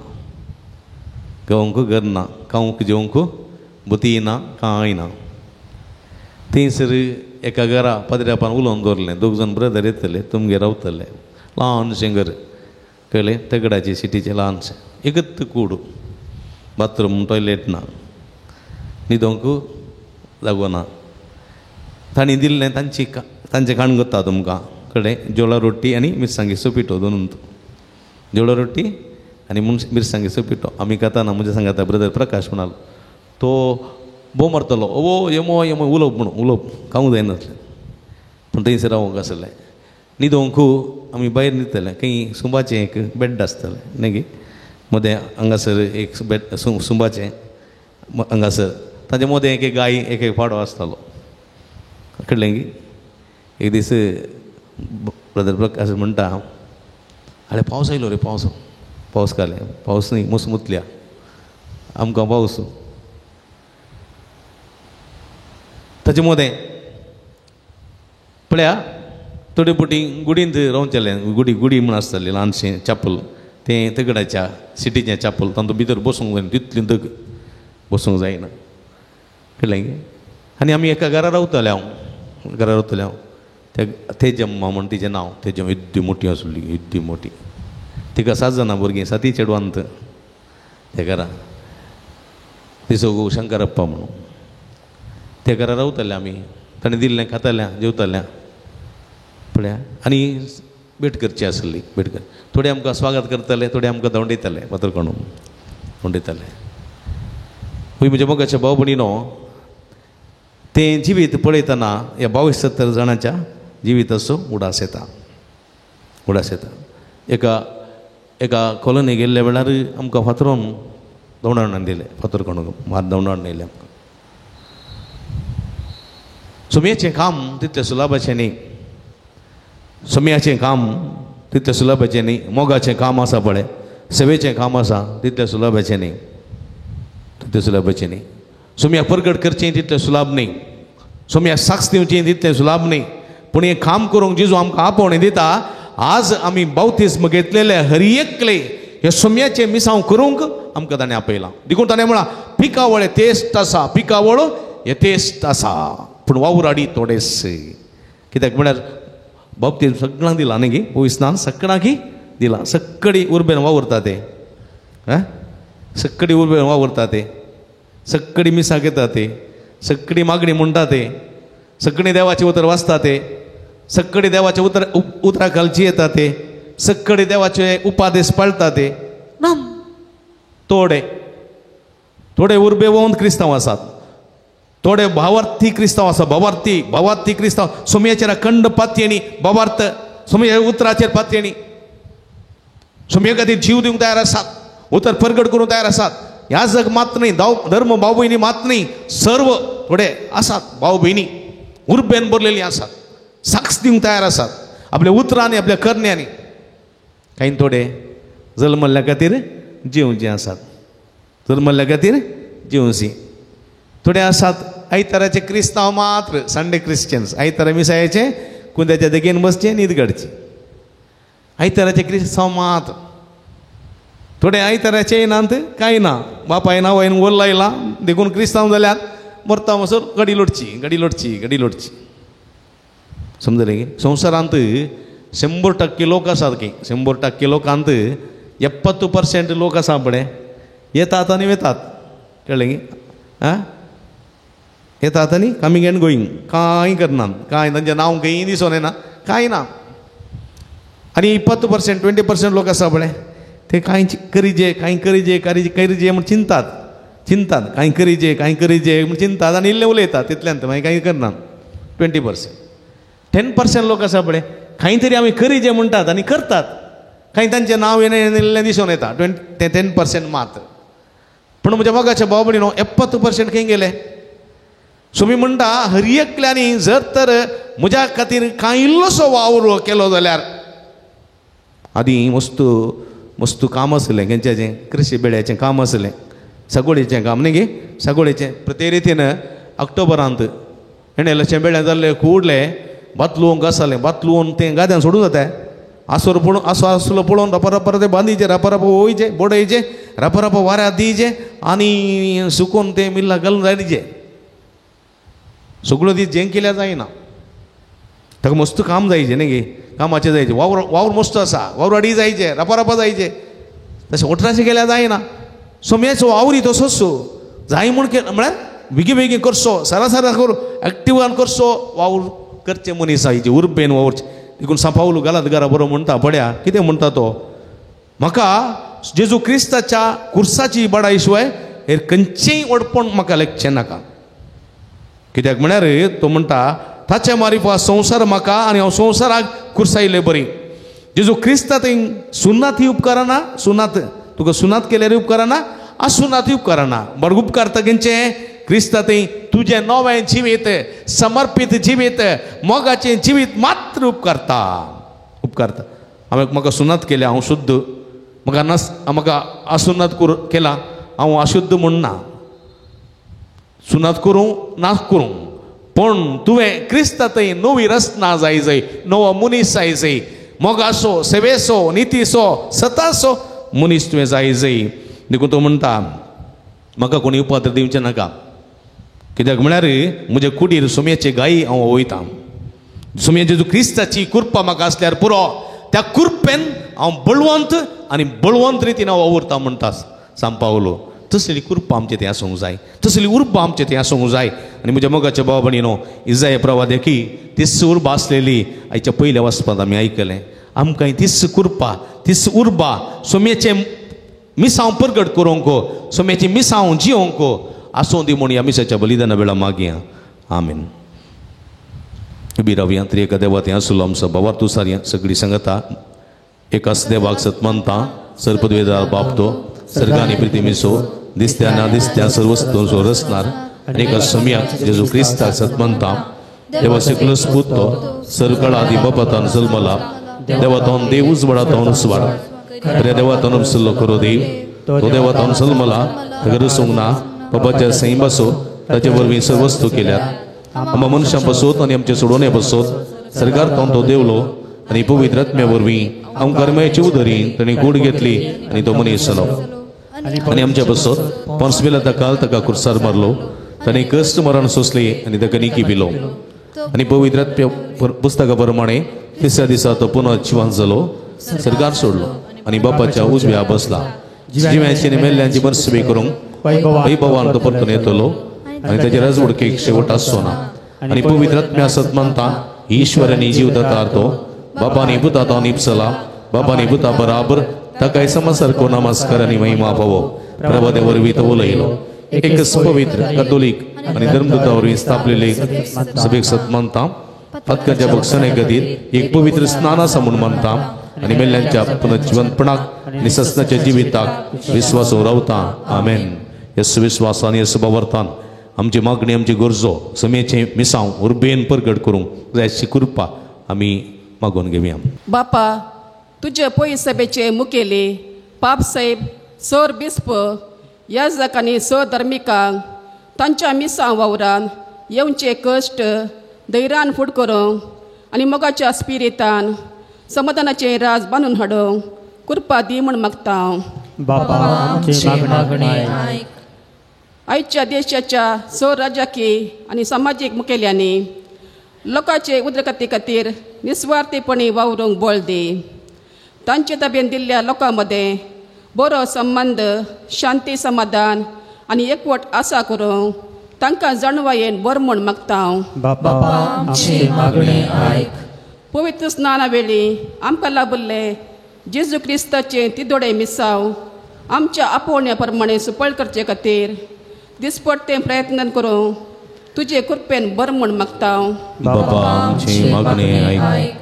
गावंक घर ना, खावंक जेवंक बुती ना, कांय ना. थंयसर एका घरा पाद्र्यापान उलोवन दवरलें, दोग जाण ब्रदर येतले तुमगेर रावतले. ल्हानशें घर, कळ्ळें, दगडाचें सिटीचें ल्हानशें, एकच कूड, बाथरूम टॉयलेट ना, न्हिदोंक जागो ना. तांणी दिल्लें तांची तांचें खाण करता तुमकां, कळ्ळें, जोळा रोटी आनी मिरसांगेचो पिठो, दोनून जोळा रोटी आनी मिरसांगेचो पिठो आमी खाताना. म्हज्या सांगाता ब्रदर प्रकाश म्हणालो, तो बोव मारतलो, ओ यमो यमो उलोवप म्हणून उलोवप खावंक जायनासलें. पूण थंयसर रावंक आसलें. न्हिदोंक आमी भायर न्हिदतले, खंय सुंबाचें एक बेड आसतलें न्ही गी, मदें हांगासर एक बेड सुंबाचें हांगासर, ताजे मदें एक एक गाय एक एक पाडो आसतालो. कळ्ळें गी? एक दीस ब्रदर प्रकाश म्हणटा, आरे पावस आयलो रे, पावस पावस घालें, पावस न्ही मुसमुतल्या आमकां पावस. ताचे मदें पळया थोडे पटी गुडींत रावचेलें, गुडी गुडी म्हूण आसताली ल्हानशें चॅपल, तें दगडाच्या सिटीचें चॅपल, तातूंत भितर बसूंक जायना, तितलें दग बसूंक जायना. कळ्ळें गी? आनी आमी एका घरा रावताले, हांव घरा रावताले हांव, त्या तेजम्मा म्हूण तिचें नांव, तेजम्मा येद्दी मोठी आसली, येद्दी मोठी. तिका 7 जाणां भुरगीं, साती चेडवांत त्या घरा. तिचो शंकरप्पा म्हणून. त्या घरा रावताले आमी, ताणें दिल्लें खाताल्या जेवताल्या. पळया आनी भेट करची आसली, भेट कर, थोडे आमकां स्वागत करताले, थोडे आमकां धांवडयताले, फातर काडून धांवडयताले. हय म्हज्या मोगाच्या भाव भयणीनो, तें जिवीत पळयतना ह्या 22 70 जाणांच्या जिविताचो उडास येता, उडास येता. एका एका कॉलनी गेल्ल्या वेळार आमकां फातरोन धांवडावन दिलें, फातर काडून मात धांवडावन येयलें आमकां. सुम्याचें काम तितलें सुलभाचें न्ही, सुम्याचें काम तितलें सुलभाचें न्ही. मोगाचें काम आसा पळय, सेवेचें काम आसा तितलें सुलभाचें न्ही, तितलें सुलभाचें न्ही. सुम्याक परगट करचें तितलें सुलभ न्ही, सोम्याक साक्ष दिवचें तितलें सुलभ न्ही. पूण हें काम करूंक जेजू आमकां आपोवणें दिता. आज आमी बावतिज्म घेतलेले हर एकले हे सोम्याचें मिसांव करूंक आमकां ताणें आपयलां. देखून ताणें म्हळां, पिकावळ हें तेस्ट आसा, पिकावळ हें तेस्ट आसा, पूण वावुराडी थोडेसे. कित्याक म्हळ्यार बाबतीत सगळ्यांक दिलां न्ही गी, पवित्र स्नान सगळ्यांक दिलां, सगळी उर्बेन वावुरता ते. सगळी उर्बे वावरता ते, सगळी मिसां घेता ते, सगळी मागणी म्हणटा ते, सगळी देवाचें उतर वाचता ते, सगळी देवाचे उतर उतरा घालची येता ते, सगळी देवाचे उपादेश पाळटा ते ना. थोडे थोडे उर्बेवंत क्रिस्तांव आसात, थोडे भावार्थी क्रिस्तांव आसा, भावार्थी भावार्थी क्रिस्तांव सोमयाचेर अखंड पातयेणी भावार्थ, सोमया उतराचेर पातयेणी, सोमये खातीर जीव दिवंक तयार आसात, उतर परगट करूंक तयार आसात. ह्या जग मात न्ही, धर्म भाव भयणी मात न्ही, सर्व थोडे आसात भाव भयणी उर्बेन भरलेली आसात, साक्ष दिवंक तयार आसात आपल्या उतरांनी आपल्या करण्यांनी. कांय थोडे जल्मल्ल्या खातीर जिवचे आसात, जल्मल्ल्या खातीर जिवची. थोडे आसात आयताराचे क्रिस्तांव मात्र, संडे क्रिश्चन्स, आयतारा मिसायचे कुंद्याच्या देगेन बसचे न्हीद काडची, आयताराचे क्रिस्तांव मात्र. थोडे आयताराचे नात कांय ना, बापायन आवयन वोल लायला देखून क्रिस्तांव जाल्यार मरता म्हणसर गडी लोटची गडी लोटची गडी लोटची. समजलें की संवसारांत 100% लोक आसात की 100% लोकांत 70% लोक आसा पळय येतात आनी वेतात. कळ्ळें की आं, येतात आनी कमींग एंड गोईंग, कांय करनात, कांय तांचें नांव खंय दिसून येना, कांय ना. आनी 20% 20% लोक आसा पळय ते कांय करीजे कांय करीजे करीजे करीजे म्हूण चिंतात चिंतात, कांय करीजे कांय करीजे म्हूण चिंतात आनी इल्लें उलयतात तितल्यान मागीर कांय करनात. 20% 10% लोक आसा पळय कांय तरी आमी करीजे म्हणटात आनी करतात, कांय तांचें नांव येणें दिसून येता. 10% मात्र. पूण म्हज्या मोगाच्या भाव भयणीनो 70% खंय गेले? सो मी म्हणटा हर एकल्यांनी जर तर म्हज्या खातीर कांय इल्लोसो वावर केलो जाल्यार, आदीं मस्त मस्त काम आसलें खंयच्याचें, कृशी बेड्याचें काम आसलें, सागोळेचें काम न्ही गे, सागोळेचें प्रत्येक रितीन ऑक्टोबरांत हेणें बेड्यां जाल्लें कुडलें भात लुवंक आसलें, भात लुवून तें गाद्यान सोडूं जाता, आसोर पळोवन आसो आसलो पळोवन रपा रपा तें बांदीचे, रपा रपा वयचे बोडयचे, रपा रपा वाऱ्यार दिवचे आनी सुकोवन तें मिल्ला घालून जायचे. सगळ्यो दीस जें केल्यार जायना, ताका मस्त काम जायचें न्ही गे, कामाचें जायचें, वावर वावर मस्त आसा, वावराडी जायचे, रपा रपा जायचे, तशें ओठराशें केल्यार जायना. सोम्याचो वावरी तसोच जाय म्हूण म्हळ्यार बेगीन बेगीन करचो, सरा सरा करूं, एक्टिवान करचो वावर करचे मनीस आयचे उर्बेन वावरचें. देखून सांपावलू गालात घरा बरो म्हणटा पड्या कितें म्हणटा तो, म्हाका जेजू क्रिस्ताच्या कुर्साची बडाय शिवाय हेर खंयचेंय व्हडपण म्हाका लेखचें नाका. कित्याक म्हळ्यार तो म्हणटा ताच्या मारिफा संवसार म्हाका आनी हांव संवसाराक कुर्सायले बरी. जेजू क्रिस्ता थंय सुनात ही उपकाराना, सुनात तुका सुनात केल्यार उपकाराना, असुनात ही उपकाराना, बट उपकारता खंयचें क्रिस्ता थंय तुजें नवें जिवीत, समर्पीत जिवीत, मोगाचें जिवीत मात्र उपकारता उपकारता. हांवें म्हाका सुनात केल्या हांव शुद्ध, म्हाका नस म्हाका असुनात केला हांव अशुद्ध म्हूण ना, सुनात करूं ना करूं, पूण तुवें क्रिस्ता थंय नवी रचना जाय जाय, नवो मनीस जाय जाय, मोगासो सेवेसो नितीसो सतासो मनीस तुवें जाय जाय. देखून तो म्हणटा म्हाका कोणी उपात्र दिवचें नाका, कित्याक म्हळ्यार म्हजे कुडीर सोम्याचे गायी हांव वयता, सोम्याचे जेजू क्रिस्ताची कृपा म्हाका आसल्यार पुरो, त्या कृपेन हांव बळवंत आनी बळवंत रितीन हांव वावुरता म्हणटा सांपावलो. तसली कृपा आमचे थंय आसूंक जाय, तसली उर्बा आमचे थंय आसूंक जाय. आनी म्हज्या मोगाच्या भाव भयणीनो इजाय प्रवाद्याकी तीच उर्बा आसलेली आयच्या पयल्या वाचपांत आमी आयकलें. आमकां तीच कृपा तीच उर्बा सोम्याचें मिसांव परगट करूंक, सोम्याचें मिसांव जियोंक आसूं दी म्हूण ह्या मिसाच्या बलिदाना वेळा मागया. आमीन. उबी रावया. त्रिएका देवा थंय आसलो आमचो बाबा तूं सारया सगळी सांगता एकाच देवाक सतमनता सर्पद्वेदा बाप तो सर्गानी प्रितिमिसो दिसत्या ना दिसत्या सर्व वस्तूंचो रचणार आनी एका सोम्याक जेजू क्रिस्ताक सतमनता देवा सकलस पूत तो सरकळा आदी बापातान जल्मला देवातोन देव उजवाडातोन उजवाड खऱ्या देवातोन उपसल्लो खरो देव तो देवातोन जल्मला ताका रसूंक ना बाबाच्या सैम बसो ताचे वरवीं सर्व वस्तू केल्यात आमकां मनशां बसोत आनी आमचे सोडोवणे बसोत सरकार तो देवलो आनी पवित्र आत्म्या वरवीं आमकां कर्माची उदरी ताणें गूड घेतली आनी तो मनीस जालो आनी आमच्या बसोत पोन्सबिला ताका ताका कुर्सार मारलो ताणें कश्ट मरण सोंसली आनी ताका निकी पिलो आनी पवित्र आत्म्या पुस्तका प्रमाणे तिसऱ्या दिसा तो पुनः जिवान जालो सरकार सोडलो आनी बापाच्या उजव्या बसला जिव्यांची आनी मेल्ल्यांची मर्सबी करूंक वैभवान तो परतून येतलो आनी ताचे रजवडकेक शेवट आसचो ना. आनी पवित्र आत्म्या सत मानता ईश्वर आनी जीव दातार तो बापानी पुता तो निपसला बापानी पुता बराबर ताकाय समसारको नमस्कार आनी महिमा फावो. प्रभा वरवीं तो उलयलो. एकच पवित्र कथोलीक आनी धर्मदूता वरवीं स्थापलेले सभेक सत मानता. पातकांच्या बक्षणे खातीर एक पवित्र स्नान आसा म्हूण मानता आनी मेल्ल्यांच्या पुनर्जिवंतपणाक आनी ससनाच्या जिविताक विस्वास रावता. आमेन. येस विस्वासान येस बावरतान आमची मागणी आमची गरजो समेचें मिसांव उर्बेन परगट करूंक जाय अशी कृपा आमी मागून घेवया. बापा तुजे पय सभेचे मुखेली पापसाहेब सर बिस्प याजक आनी स धर्मिकांक तांच्या मिसां वावरान येवचे कश्ट धैर्यान फुड करूंक आनी मोगाच्या स्पिरितान समाधानाचें राज बांदून हाडूंक कृपा दी म्हूण मागता. बापा आमची मागणी आयक. आयच्या देशाच्या स राजकी आनी समाजीक मुखेल्यांनी लोकांचे उदरगती खातीर निस्वार्थीपणी वावरूंक बळ दी. तांचे ताबेन दिल्ल्या लोकां मदें बरो संबंद शांती समाधान आनी एकवट आसा करूंक तांकां जाणवायेन बरो म्हूण मागता. बापा आमची मागणी आयक. पवित्र स्नाना वेळी आमकां लाभल्ले जेजू क्रिस्ताचें तिदोडे मिसांव आमच्या आपोवण्या प्रमाणे सुपळ करचे खातीर दिसपट्टे प्रयत्न करूंक तुजे कृपेन बरो म्हूण मागता. बापा आमची मागणी आयक.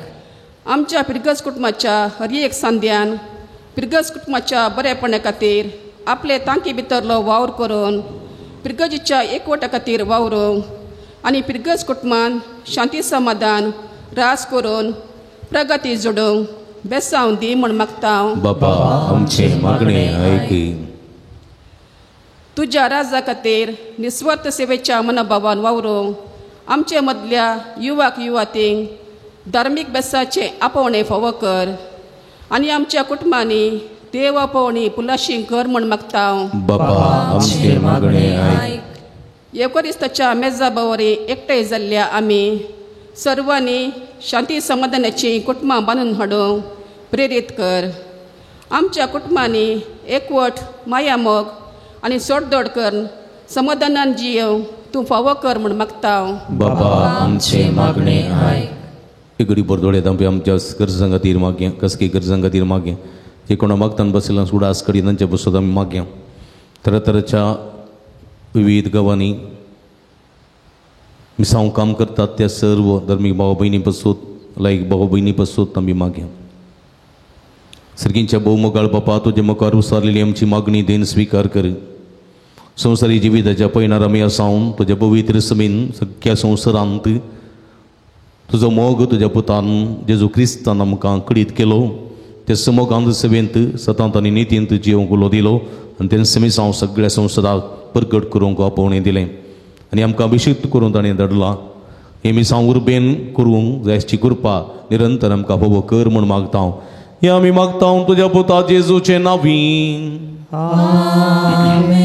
आमच्या पिरगज कुटुंबाच्या हर एक सांद्यान पिरगज कुटुंबाच्या बरेपणा खातीर आपले तांकी भितरलो वावर करून पिरगजीच्या एकवटा खातीर वावरूंक आनी पिरगज कुटुंबान शांती समाधान रास करून प्रगती जोडूंक बेसांव दी म्हूण मागता. बापा आमची मागणी आयक. तुज्या राजा खातीर निस्वार्थ सेवेच्या मनोभावान वावरूंक आमचे मदल्या युवाक युवातींक धार्मीक बेसाचें आपोवणें फावो कर आनी आमच्या कुटुंबांनी देव आपोवणी पुलाशी कर म्हूण मागता. बापा आमची मागणी आयक. येवकरिस्ताच्या मेजा बावरी एकठांय जाल्ल्या आमी सर्वांनी शांती समाधानाची कुटुंबां बांदून हाडूंक प्रेरीत कर. आमच्या कुटुंबांनी एकवट मायामोग आनी सोडदोड कर समाधानान जियेवंक तूं फावो कर म्हूण मागता. बापा आमची मागणी आयक. घडी बरदोळे आमच्या गरजां खातीर मागया कसकी गरजां खातीर मागया जे कोणा मागतान बसयला उडास कडी तांचे बसत आमी मागया. तरातराच्या विविध गांवांनी मिसांव काम करतात त्या सर्व धर्मीक भाव भयणी पसूत लायक भाव भयणी पसूत आमी मागया. सर्गींच्या भोवमोगाळ बापा तुजे मुखार उसारलेली आमची मागणी देन स्विकार कर. संवसारी जिविताच्या पयणार आमी आसावन तुज्या पवित्र समीन सगळ्या संवसारांत तुजो मोग तुज्या पुतान जेजू क्रिस्तान आमकां कडीत केलो ते समोगांत सेवेंत सतांत आनी नितींत जिवंक उलो दिलो आनी तें समिसांव सगळ्या संवसाराक परगट करूंक आपोवणें दिलें आनी आमकां अभिषिक्त करून ताणें धाडला. हे मिसांव उर्बेन करूंक जायची कृपा निरंतर आमकां फावो कर म्हूण मागता. हे आमी मागता तुज्या पुता जेजूचे नांवी. आमेन.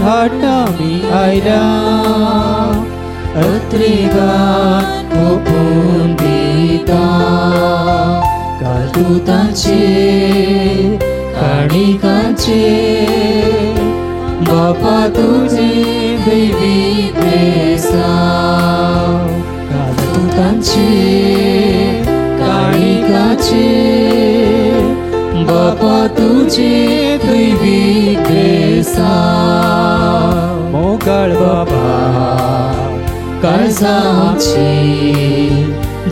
हाटामी आयला अत्रिगान ओपून दिता कालदूतांचे काणिकांचे बापा तुझे दैवी बेसाव कालदूतांचे काणिकांचे बापा तुझे दैवी बेसाव मोगाळ बापा काळजाची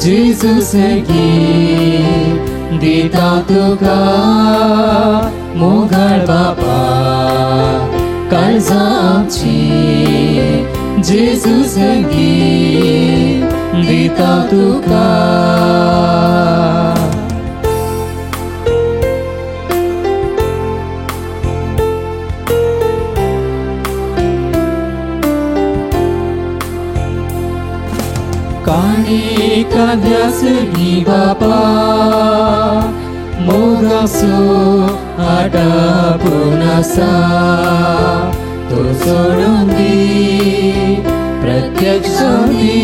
जेजू सगी दिता तुका मोगाळ बापा काळजाची जेजू सगी दिता तुका. काणी कांद्यासगी बापा मोगासो आडापून आसा तो सोडून दी प्रत्यक्ष दी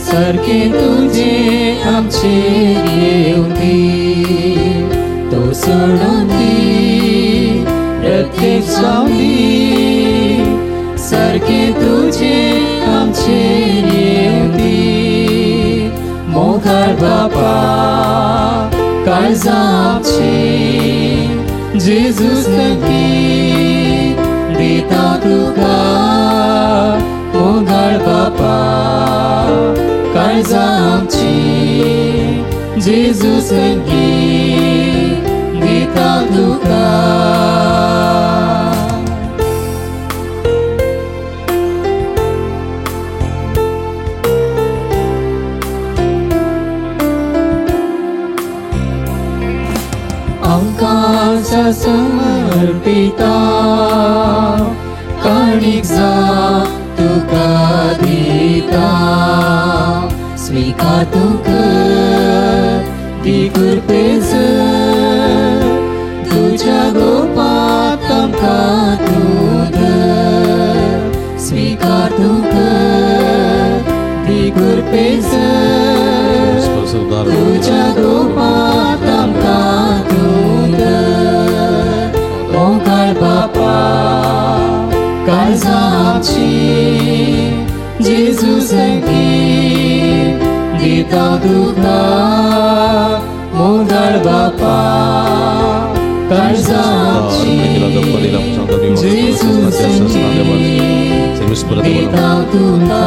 सारकें तुजें आमचेर येवं दी तो सोडून दी प्रत्यक्ष दी सारकें तुजें आमचेर येवं दी मोगाळ बापा काळजां आमचीं जेजू संगीत दिता तुका मोगाळ बापा काळजां आमचीं जेजू संगीत दिता तुका. आमकां समर्पिता काणीक जा तुका दिता स्वीकार तुका दी कृपेज तुज्या गोपात आमकां तूं धर स्वीकार तुका दी कृपेज तुज्या गोपात आमकां तूं धर मोगाळ बापा काळजां आमचीं जेजू संगीत दिता तुका मोगाळ बापा काळजां आमचीं जेजू संगीत दिता तुका.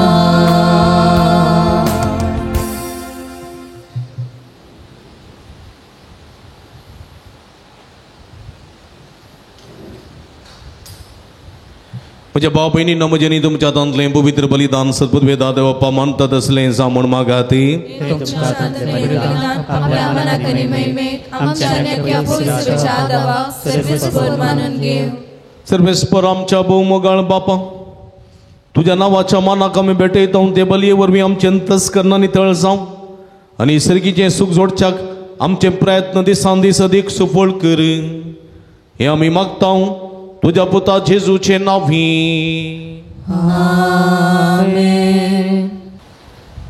म्हज्या भाव भयणींनो म्हजें न्ही तुमच्या हातांतलें पवित्र बलिदान सद्बुद्वेदा देवप्पा मानता तसलें जावं म्हूण मागाती. सर्वेस्पर आमच्या भोवमोगाळ बापा तुज्या नांवाच्या मानाक आमी भेटयता ते बलये वरवीं आमचें अंतस्कर्ण नितळ जावं आनी सर्गीचें सूख जोडच्याक आमचे प्रयत्न दिसान दीस अदीक सुफळ कर हें आमी मागता तुज्या पुता जेजूचे नांवी. आमेन.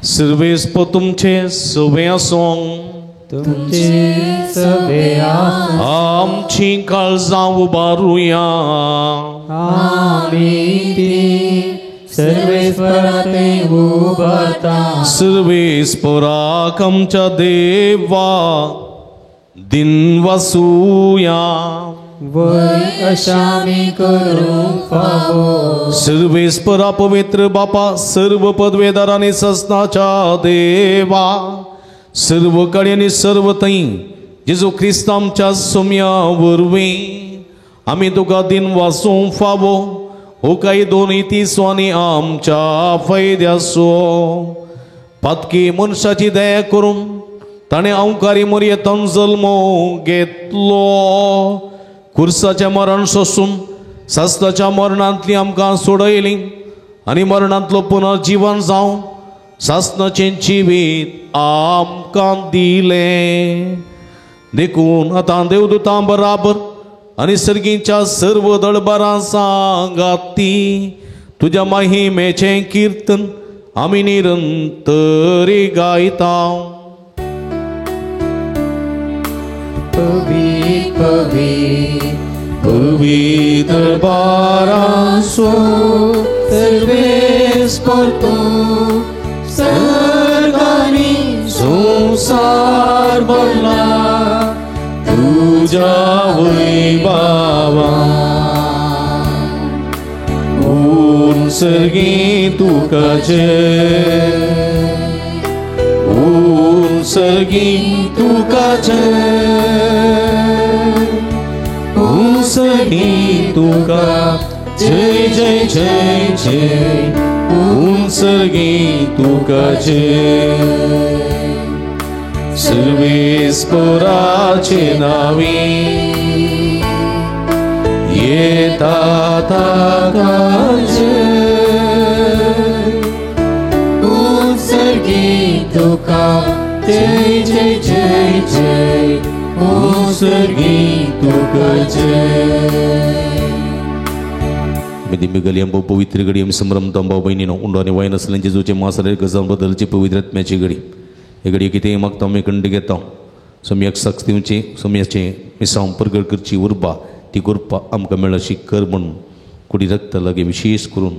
सर्वेस्पर तुमचे सवे आसूं तुमचे सवे आसूं. आमची काळजां उबारुया आमी ती सर्वेस्परा थंय उबारता. सर्वेस्पराक आमच्या देवा दिन वसुया वय अशामी करूंक फावो. सर्वेस्परा पवित्र बापा सर्व पदवेदार आनी ससनाच्या देवा सर्व कडेन आनी सर्व थंय जेजू क्रिस्त आमच्या सोम्या वरवीं आमी तुका दिन वासूंक फावो हो काय दोनूय तिसो आनी आमच्या फायद्याचो पातकी मनशाची दया करून ताणें अंवकारी मोरयेंत जल्मो घेतलो कुर्साचें मरण सोसून सासणाच्या मरणांतली आमकां सोडयली आनी मरणांतलो पुनर्जीवन जावं सासणाचें जिवीत आमकां दिलें. देखून आतां देवदूतां बराबर आनी सर्गीच्या सर्व दळबारां सांगाती तुज्या महिमेचें किर्तन आमी निरंतरी गायता. पवी पवी पवित्र बारासो सर्वेस्पर तूं सर्गांनी संवसार भरला तुज्या वैभावान ऊन सर्गी तुका जय ऊन सर्गी तुका जय ऊन सर्गी तुका जय जय जय जय ऊन सर्गी तुका जय. सर्वेस्पराचे नावी येता ताका जय ऊन सर्गी तुका जय जय जय जय ऊन सर्गी तुका जय. दिंबी गली आंबो पवित्र घडी आमी संभ्रमता भाव भयणीनो उंडो आनी वायन आसलें जेजूचे मास गजान बदलची पवित्र आत्म्याची घडी. हे घडी कितेंय मागता आमी खंड घेता. सम्याक साक्ष दिवची, सम्याचें मिसांव परगट करची उर्बा ती कृपा आमकां मेळ अशी कर म्हणून कुडी रक्त लागीं विशेष करून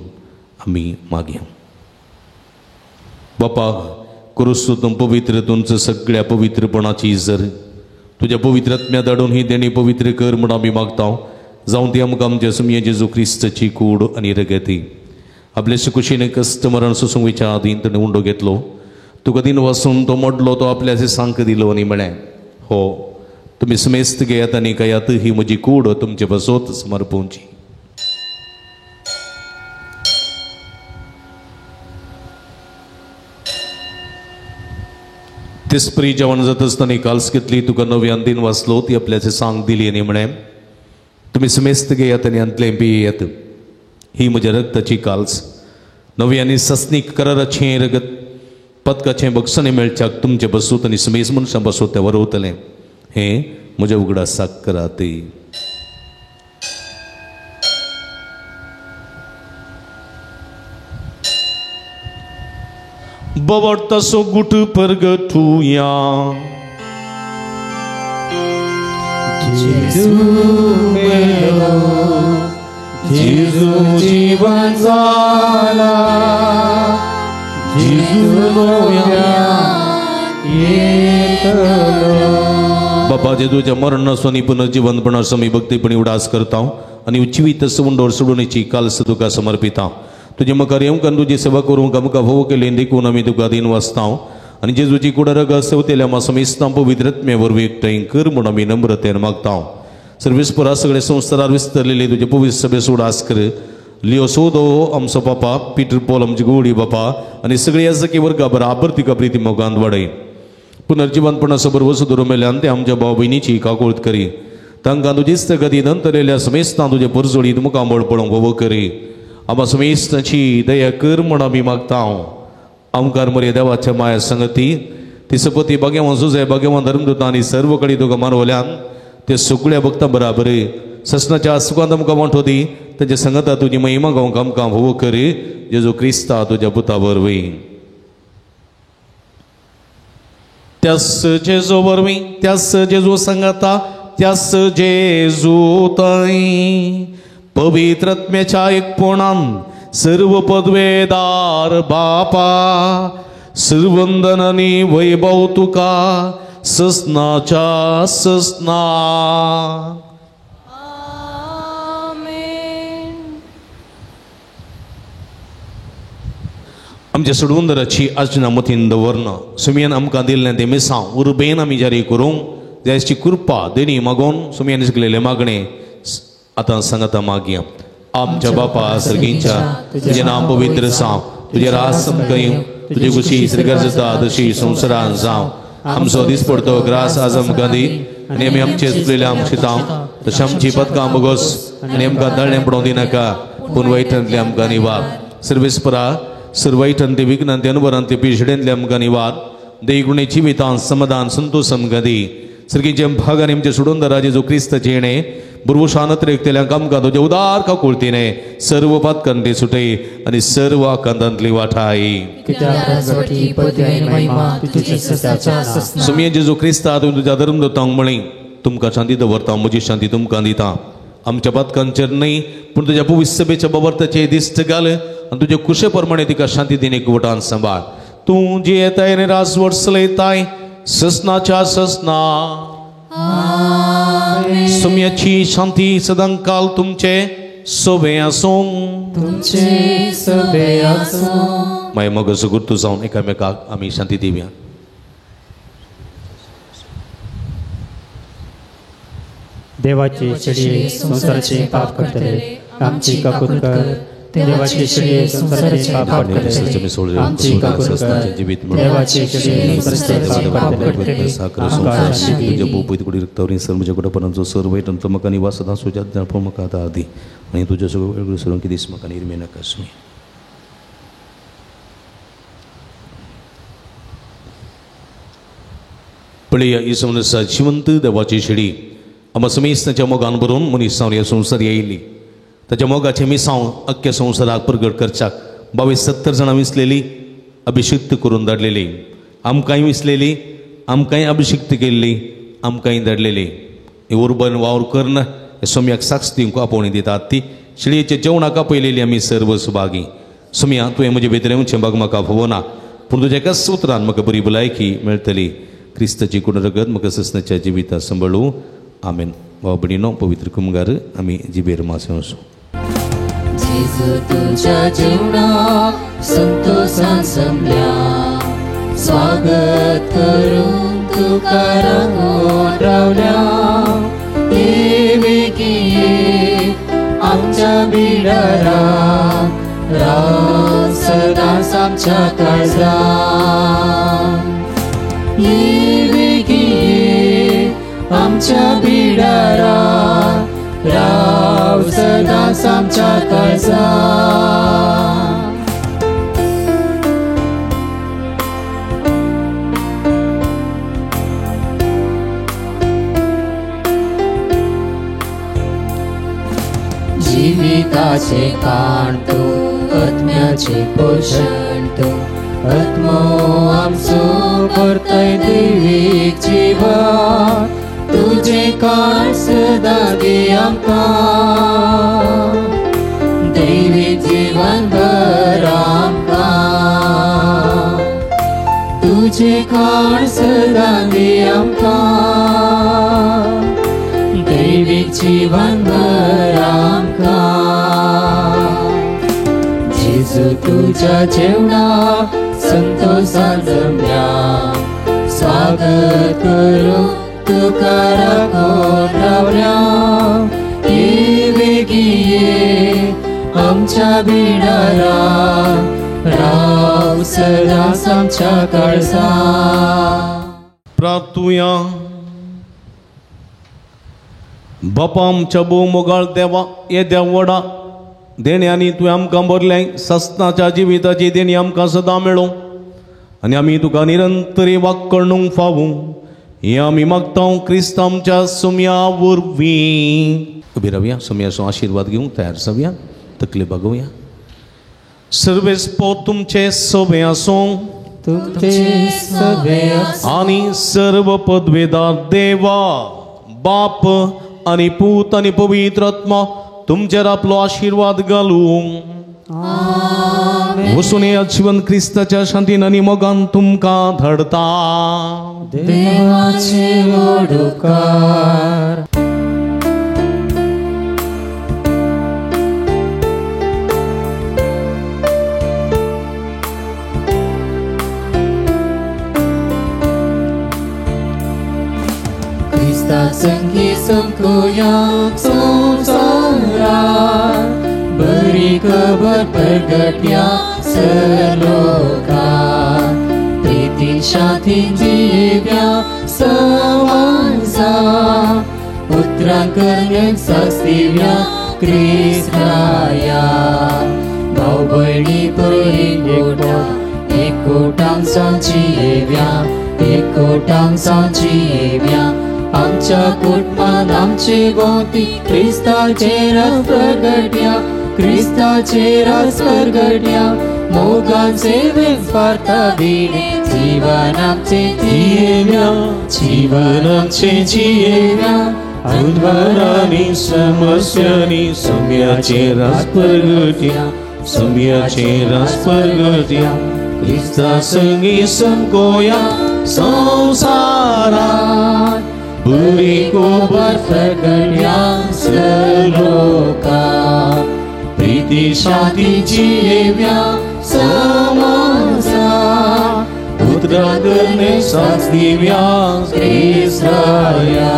आमी मागया. बापा क्रिस्तू तूं पवित्र, तुमचं सगळ्या पवित्रपणाची जर तुज्या पवित्र आत्म्या धाडून ही देणी पवित्र कर म्हूण आमी मागता. जावं ती आमकां आमच्या सुमये जेजू क्रिस्ताची कूड आनी रगती. आपले सुकुशीने कश्ट मरण सोसूंक वयच्या आदीं ताणें उंडो घेतलो, तुका दिन वासून तो मोडलो, तो आपल्या सांक दिलो आनी म्हळें, हो तुमी समेस्त घेयात आनी खायात, ही म्हजी कूड तुमचे बसोत समर्पोवची. तेसपरी जेवण जाता आसतना काल्स घेतली, तुका नव्यान दिन वाचलो, ती आपल्याचे सांग दिली आनी म्हळें, तुमी समेस्त घेयात आनी हांतलें पियेयात, ही म्हज्या रक्ताची काल्स, नवी आनी सस्नीक कराराचें रगत पदकाचें बक्षणें मेळच्याक तुमचे बसूत आनी समेज मनशां बसूत तें वरवतलें, हें म्हज्या उगडासाक करात. बवडतासो गुट परगटुया. जेजू मेलो, जेजू जीवन जाला, जेजू नव्यान येतलो. बापा जेजूच्या मरणाचो आनी पुनर्जिवंतपणाचो आमी भक्तीपणी उडास करता आनी जिवीत उंडोर सोडूनची काल्स तुका समर्पिता. तुजे मुखार येवंक आनी तुजी सेवा करूंक आमकां फावो केली देखून आमी तुका दीन वाचता आनी जेजूची कुडरग सेवतेल्या मासमिस्तां पवित्र आत्म्या वरवीं एकठांय कर म्हूण आमी नम्रतेन मागता. सर्वेस्परा सगळे संवसारार विस्तरलेले तुजे पवित्र सभेचो उडास कर. लियो सोदो आमचो पापा, पीटर पॉल आमची गोडी बापा आनी सगळे याजकी वर्गा बराबर तिका प्रिती मोगांत वाडय. पुनर्जिवंतपणाचो भरवसो धरून मेल्यान ते आमच्या भाव भयणीची काकूळत करी. तांकां तुजीच गती नंतरलेल्या समेस्तां तुजे परजोडीत मुखामळ पळोवंक फावो करी. आमा समेस्तांची दया कर म्हूण आमी मागता. आमकार मरे देवाच्या माया संगती ती सपती भाग्यवान सुजय भाग्यवान धर्मदूत आनी सर्व कडेन तुका मानवल्यान ते सगळ्या भक्तां बराबर ससनाच्या सुखांत आमकां वांटो दी. तांच्या संगता तुजी महिमा गावंक आमकां फावो करी. जेजू क्रिस्ता तुज्या पुता वरवीं. त्यास जेजू वरवीं, त्यास जेजू संगता, त्यास जेजू ताई पवित्र आत्म्याच्या एकपणान सर्व पदवेदार बापा सर्वंदन आनी वैभव तुका ससनाच्या ससना. आमच्या सोडवंदराची आजना मतीन दवरना सुमयान आमकां दिल्लें तें मिसांव उर्बेन आमी जारी करूंक जायची कृपा देणी मागोवन सुमयान शिकलेलें मागणें आतां सांगता मागया. आमच्या बापा सर्गींच्या तुजें नांव पवित्र जावं, तुजें राज आमकां येवं, तुजी खुशी स्वर्गार जाता तशी संवसारांत जावं. आमचो दिसपडतो ग्रास आज आमकां दी आनी आमी आमचे चुकलेले आमकां शितांव तशें आमची पदकां बोगस आनी आमकां दळणें पडोवंक दिनाका, पूण वायटांतलें आमकां निवार. सर्वेस्परा सर्वायटांतले विघ्नांतले अनवरांतले पिशडेंतले आमकां निवार. देगुणे जिवितान समाधान संतोष आमकां दी. सर्गीच्या भागान आमचे सोडून जेजू क्रिस्ताचें येणें बुरवशानत्र एकतेल्या कामकां तुज्या उदार काकुळतीने सर्व पातकांतली सुटय आनी सर्व आकांतांतली वाठाय. सुमये जेजू क्रिस्ता तुवें तुज्या धर्मदूतांक म्हळें, तुमकां शांती दवरता, म्हजी शांती तुमकां दिता. आमच्या पातकांचेर न्हय पूण तुज्या पवित्र सभेच्या बाबर्ताचेर दिश्ट घाल आनी तुजे कुशे प्रमाणे तिका शांती दिने वटान सांबाळ. तूं जी येताय आनी राजवट चलयताय ससनाच्या ससना. सुम्याची शांती सदांकाल तुमचे सोबे आसूं. तुमचे सोबे आसूं. मागीर मग गुर्तू जावन एकामेकाक आमी शांती दिवया. देवाचे शेळये संवसाराचे पाप करतले आमची काकूत कर. देवाचे शेळये संवसाराचे पाप करतले आमची काकूत कर. देवाचे शेळये संवसाराचे पाप करतले आमकां शांती दी. तुज्या भोवपती कुडी रक्तावरी सर म्हज्या कुटुंबांचो सर वायट अंत म्हाका निवास सदां सुजात जाणपो म्हाका आतां आदी आनी तुज्या सगळ्यो सरूंक दीस म्हाका निर्मे नाका सुमी. पळया ही समजा जिवंत देवाची शेळी आमकां समेस्तांच्या मोगान भरून मनीस जावन ह्या संवसार येयली. ताच्या मोगाचें मिसांव अख्ख्या संवसाराक प्रगट करच्याक 22-70 जाणां विसलेली अभिषिक्त करून धाडलेली, आमकांय विसलेली, आमकांय अभिषिक्त केल्ली, आमकांय धाडलेली. ही उर्बन वावर करून सोम्याक साक्ष दिवंक आपोवणी दितात ती शिळयेच्या जेवणाक आपयलेली आमी सर्व सुभागी. सोम्या, तुवें म्हजे भितर येवचें बाग म्हाका फवना, पूण तुज्या एकाच उतरान म्हाका बरी भलायकी मेळटली. क्रिस्ताची कोण रगत म्हाका ससनाच्या जिविता सांबाळू. आमेन. भाव भयणीनो, पवित्र कुमगार आमी जिबेर मास वचूं. जेजू तुझ्या जेवणाक संतोषान जमल्या, स्वागत करून तुका रांगोन रावल्या. देवी आमच्या बिडाराक राव सदांच आमच्या काळजाक. देवी आमच्या बिडाराक राव सदांच आमच्या काळजाक. जिविताचे काण तूं, आत्म्याचे पोशण तूं, आत्मो आमचो परतय देवीक जिवन, तुजें काण सदां दी आमकां, देवीक जीवन भर आमकां, तुजें काण सदां दी आमकां, देवीक जीवन भर आमकां. जेजू तुझ्या जेवणाक संतोषान जमल्या, स्वागत करूं तुका राखून रावल्या. देवी आमच्या बिडाराक राव सदांच आमच्या काळजाक. प्रार्थुया. बापा आमच्या भोव मोगाळ देवा, येद्या व्हडा देण्यांनी तुवें आमकां भरलें. सस्नाच्या जिविताची देणी आमकां सदां मेळूं आनी आमी तुका निरंतरी वाक्कणूंक फावूं हें आमी मागता क्रिस्त आमच्या सुम्या वरवीं. उबी रावया, सुम्याचो आशिर्वाद घेवंक तयार जावया, तकली बागोवया. सर्वेस्पो तुमचे सवे आसूं आनी सर्व पदवेदार देवा बाप आनी पूत आनी पवित्र आत्मा तुमचेर आपलो आशिर्वाद घालूं. वसून ह्या जिवन क्रिस्ताच्या शांतीन आनी मोगान तुमकां धाडता. देवाचे वडुकार. संगी संकोया संसारात बरी खबर प्रगट्या सर्वलोकात, प्रीतीन शांतीन जिव्या समाजा, उतरां करण्यांक साक्ष दिव्या क्रिस्ताया. भाव भयणी परी एकवटान जावन जियेव्या, एकवटान जावन जियेव्या. आमच्या कुटुंबान आमचे भोंवती क्रिस्ताचे राज प्रगट्या, क्रिस्ताचे राज प्रगट्या. मोगान सेवेन स्वार्था विणे जीवन आमचें जियेव्या, जीवन आमचें जियेव्या. आंधकारांनी समस्यांनी सम्याचे राज प्रगट्या, सम्याचे राज प्रगट्या. क्रिस्ता संगी संकोया संसारात बरी खबर प्रगट्या सर्वलोकात, प्रीती शांती जियेव्या समाजा, उतरां करणे साक्ष दिव्या क्रिस्ताया.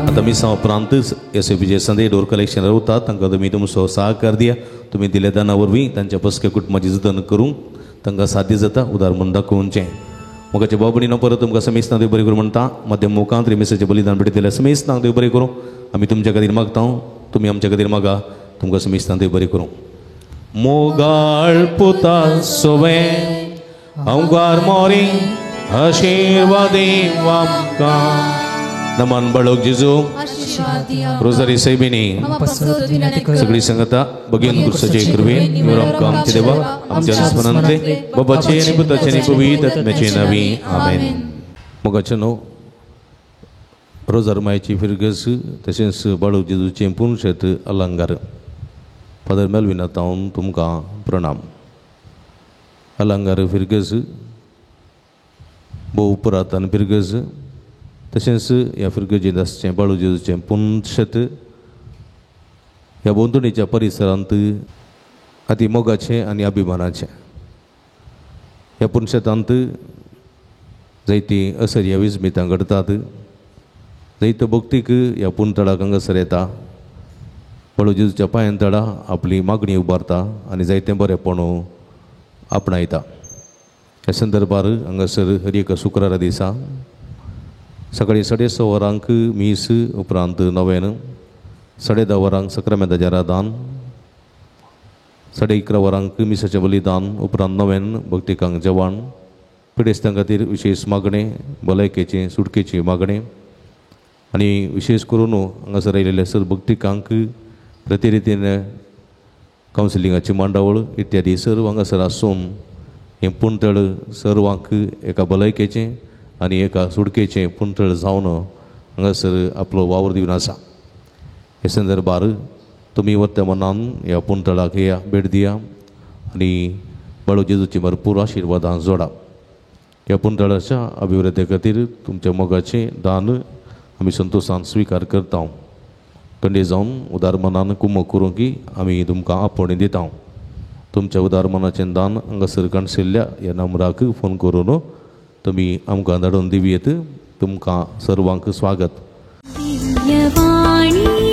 आतां मिसां उपरांत एस पीचे संदे डोर कलेक्शन रावतात तांकां तुमी तुमचो सहकार दिया. तुमी दिल्या दाना वरवीं तांच्या बसके कुटुंबाची जतन करूंक तांकां साध्य जाता. उदार म्हूण दाखोवचें. मोगाचे भाव भयणीनो, परत तुमकां समेस्तांक देव बरें करूं म्हणटा. मध्यम मुखांत रेमेसाचें बलिदान भेटयतल्या समेस्तांक देव बरें करूं. आमी तुमच्या खातीर मागता, तुमी आमच्या खातीर मागा. तुमकां समेस्तांक देव बरें करूं. मोगाळ पुता सोवे अंगार मोरी आशीर्वाद आमकां. नमन बाळक जेजू. रोजारी साहेबिनी सगळी संगता बगीन कुर्साचे कृपेन निवड आमचे देवा आमच्या स्मरणांतले बाबाचे आनी पुताचे आनी पवित्र आत्म्याचे नांवी आमेन. मोगाचे न्हू रोजार मायची फिरगस तशेंच बाळू जेजूचें पुनशेत अलंगार फादर मेलविना तावन तुमकां प्रणाम. अलंगार फिरगस भोव पुरातन फिरगस तशेंच ह्या फिरगजेंत आसचें बाळू जेजूचें पुनशेत ह्या भोंवतणीच्या परिसरांत अती मोगाचें आनी अभिमानाचें. ह्या पुनशेतांत जायतीं असर्या विस्मितां घडटात. जैत भक्तीक ह्या पुनतळाक हांगासर येता, बाळू जेजूच्या पांयान तळा आपली मागणी उबारता आनी जायतें बरेंपण आपणायता. ह्या संदर्भार हांगासर हर एका शुक्रारा दिसा सकाळीं 6:30 वरांक मीस, उपरांत नवेन, 10:30 वरांक सक्रामेंताचें रादान, 11:30 वरांक मिसाचें बलिदान, उपरांत नवेन भक्तिकांक जेवण, पिडेस्तां खातीर विशेश मागणें, भलायकेचें सुटकेचें मागणें आनी विशेश करून हांगासर आयिल्ले सर भक्तिकांक प्रतिरितीन कावन्सिलिंगाची मांडावळ इत्यादी सर्व हांगासर आसून हें पुणतळ सर्वांक एका भलायकेचें आनी एका सुटकेचें पुणतळ जावन हांगासर आपलो वावर दिवन आसा. हे संदर्भार तुमी वत्या मनान ह्या पुणतळाक या भेट दिया आनी बाळू जेजूची भरपूर आशिर्वादां जोडा. ह्या पुणतळाच्या अभिवृद्धी खातीर तुमच्या मोगाचें दान आमी संतोशान स्विकार करता. कंडे जावन उदार मनान कुमक करूंक की आमी तुमकां आपोवणें दिता. तुमच्या उदार मनाचें दान हांगासर काणशिल्ल्या ह्या नंबराक फोन करून तुमी आमकां धाडून दिवयेत. तुमकां सर्वांक स्वागत. दिव्यवाणी.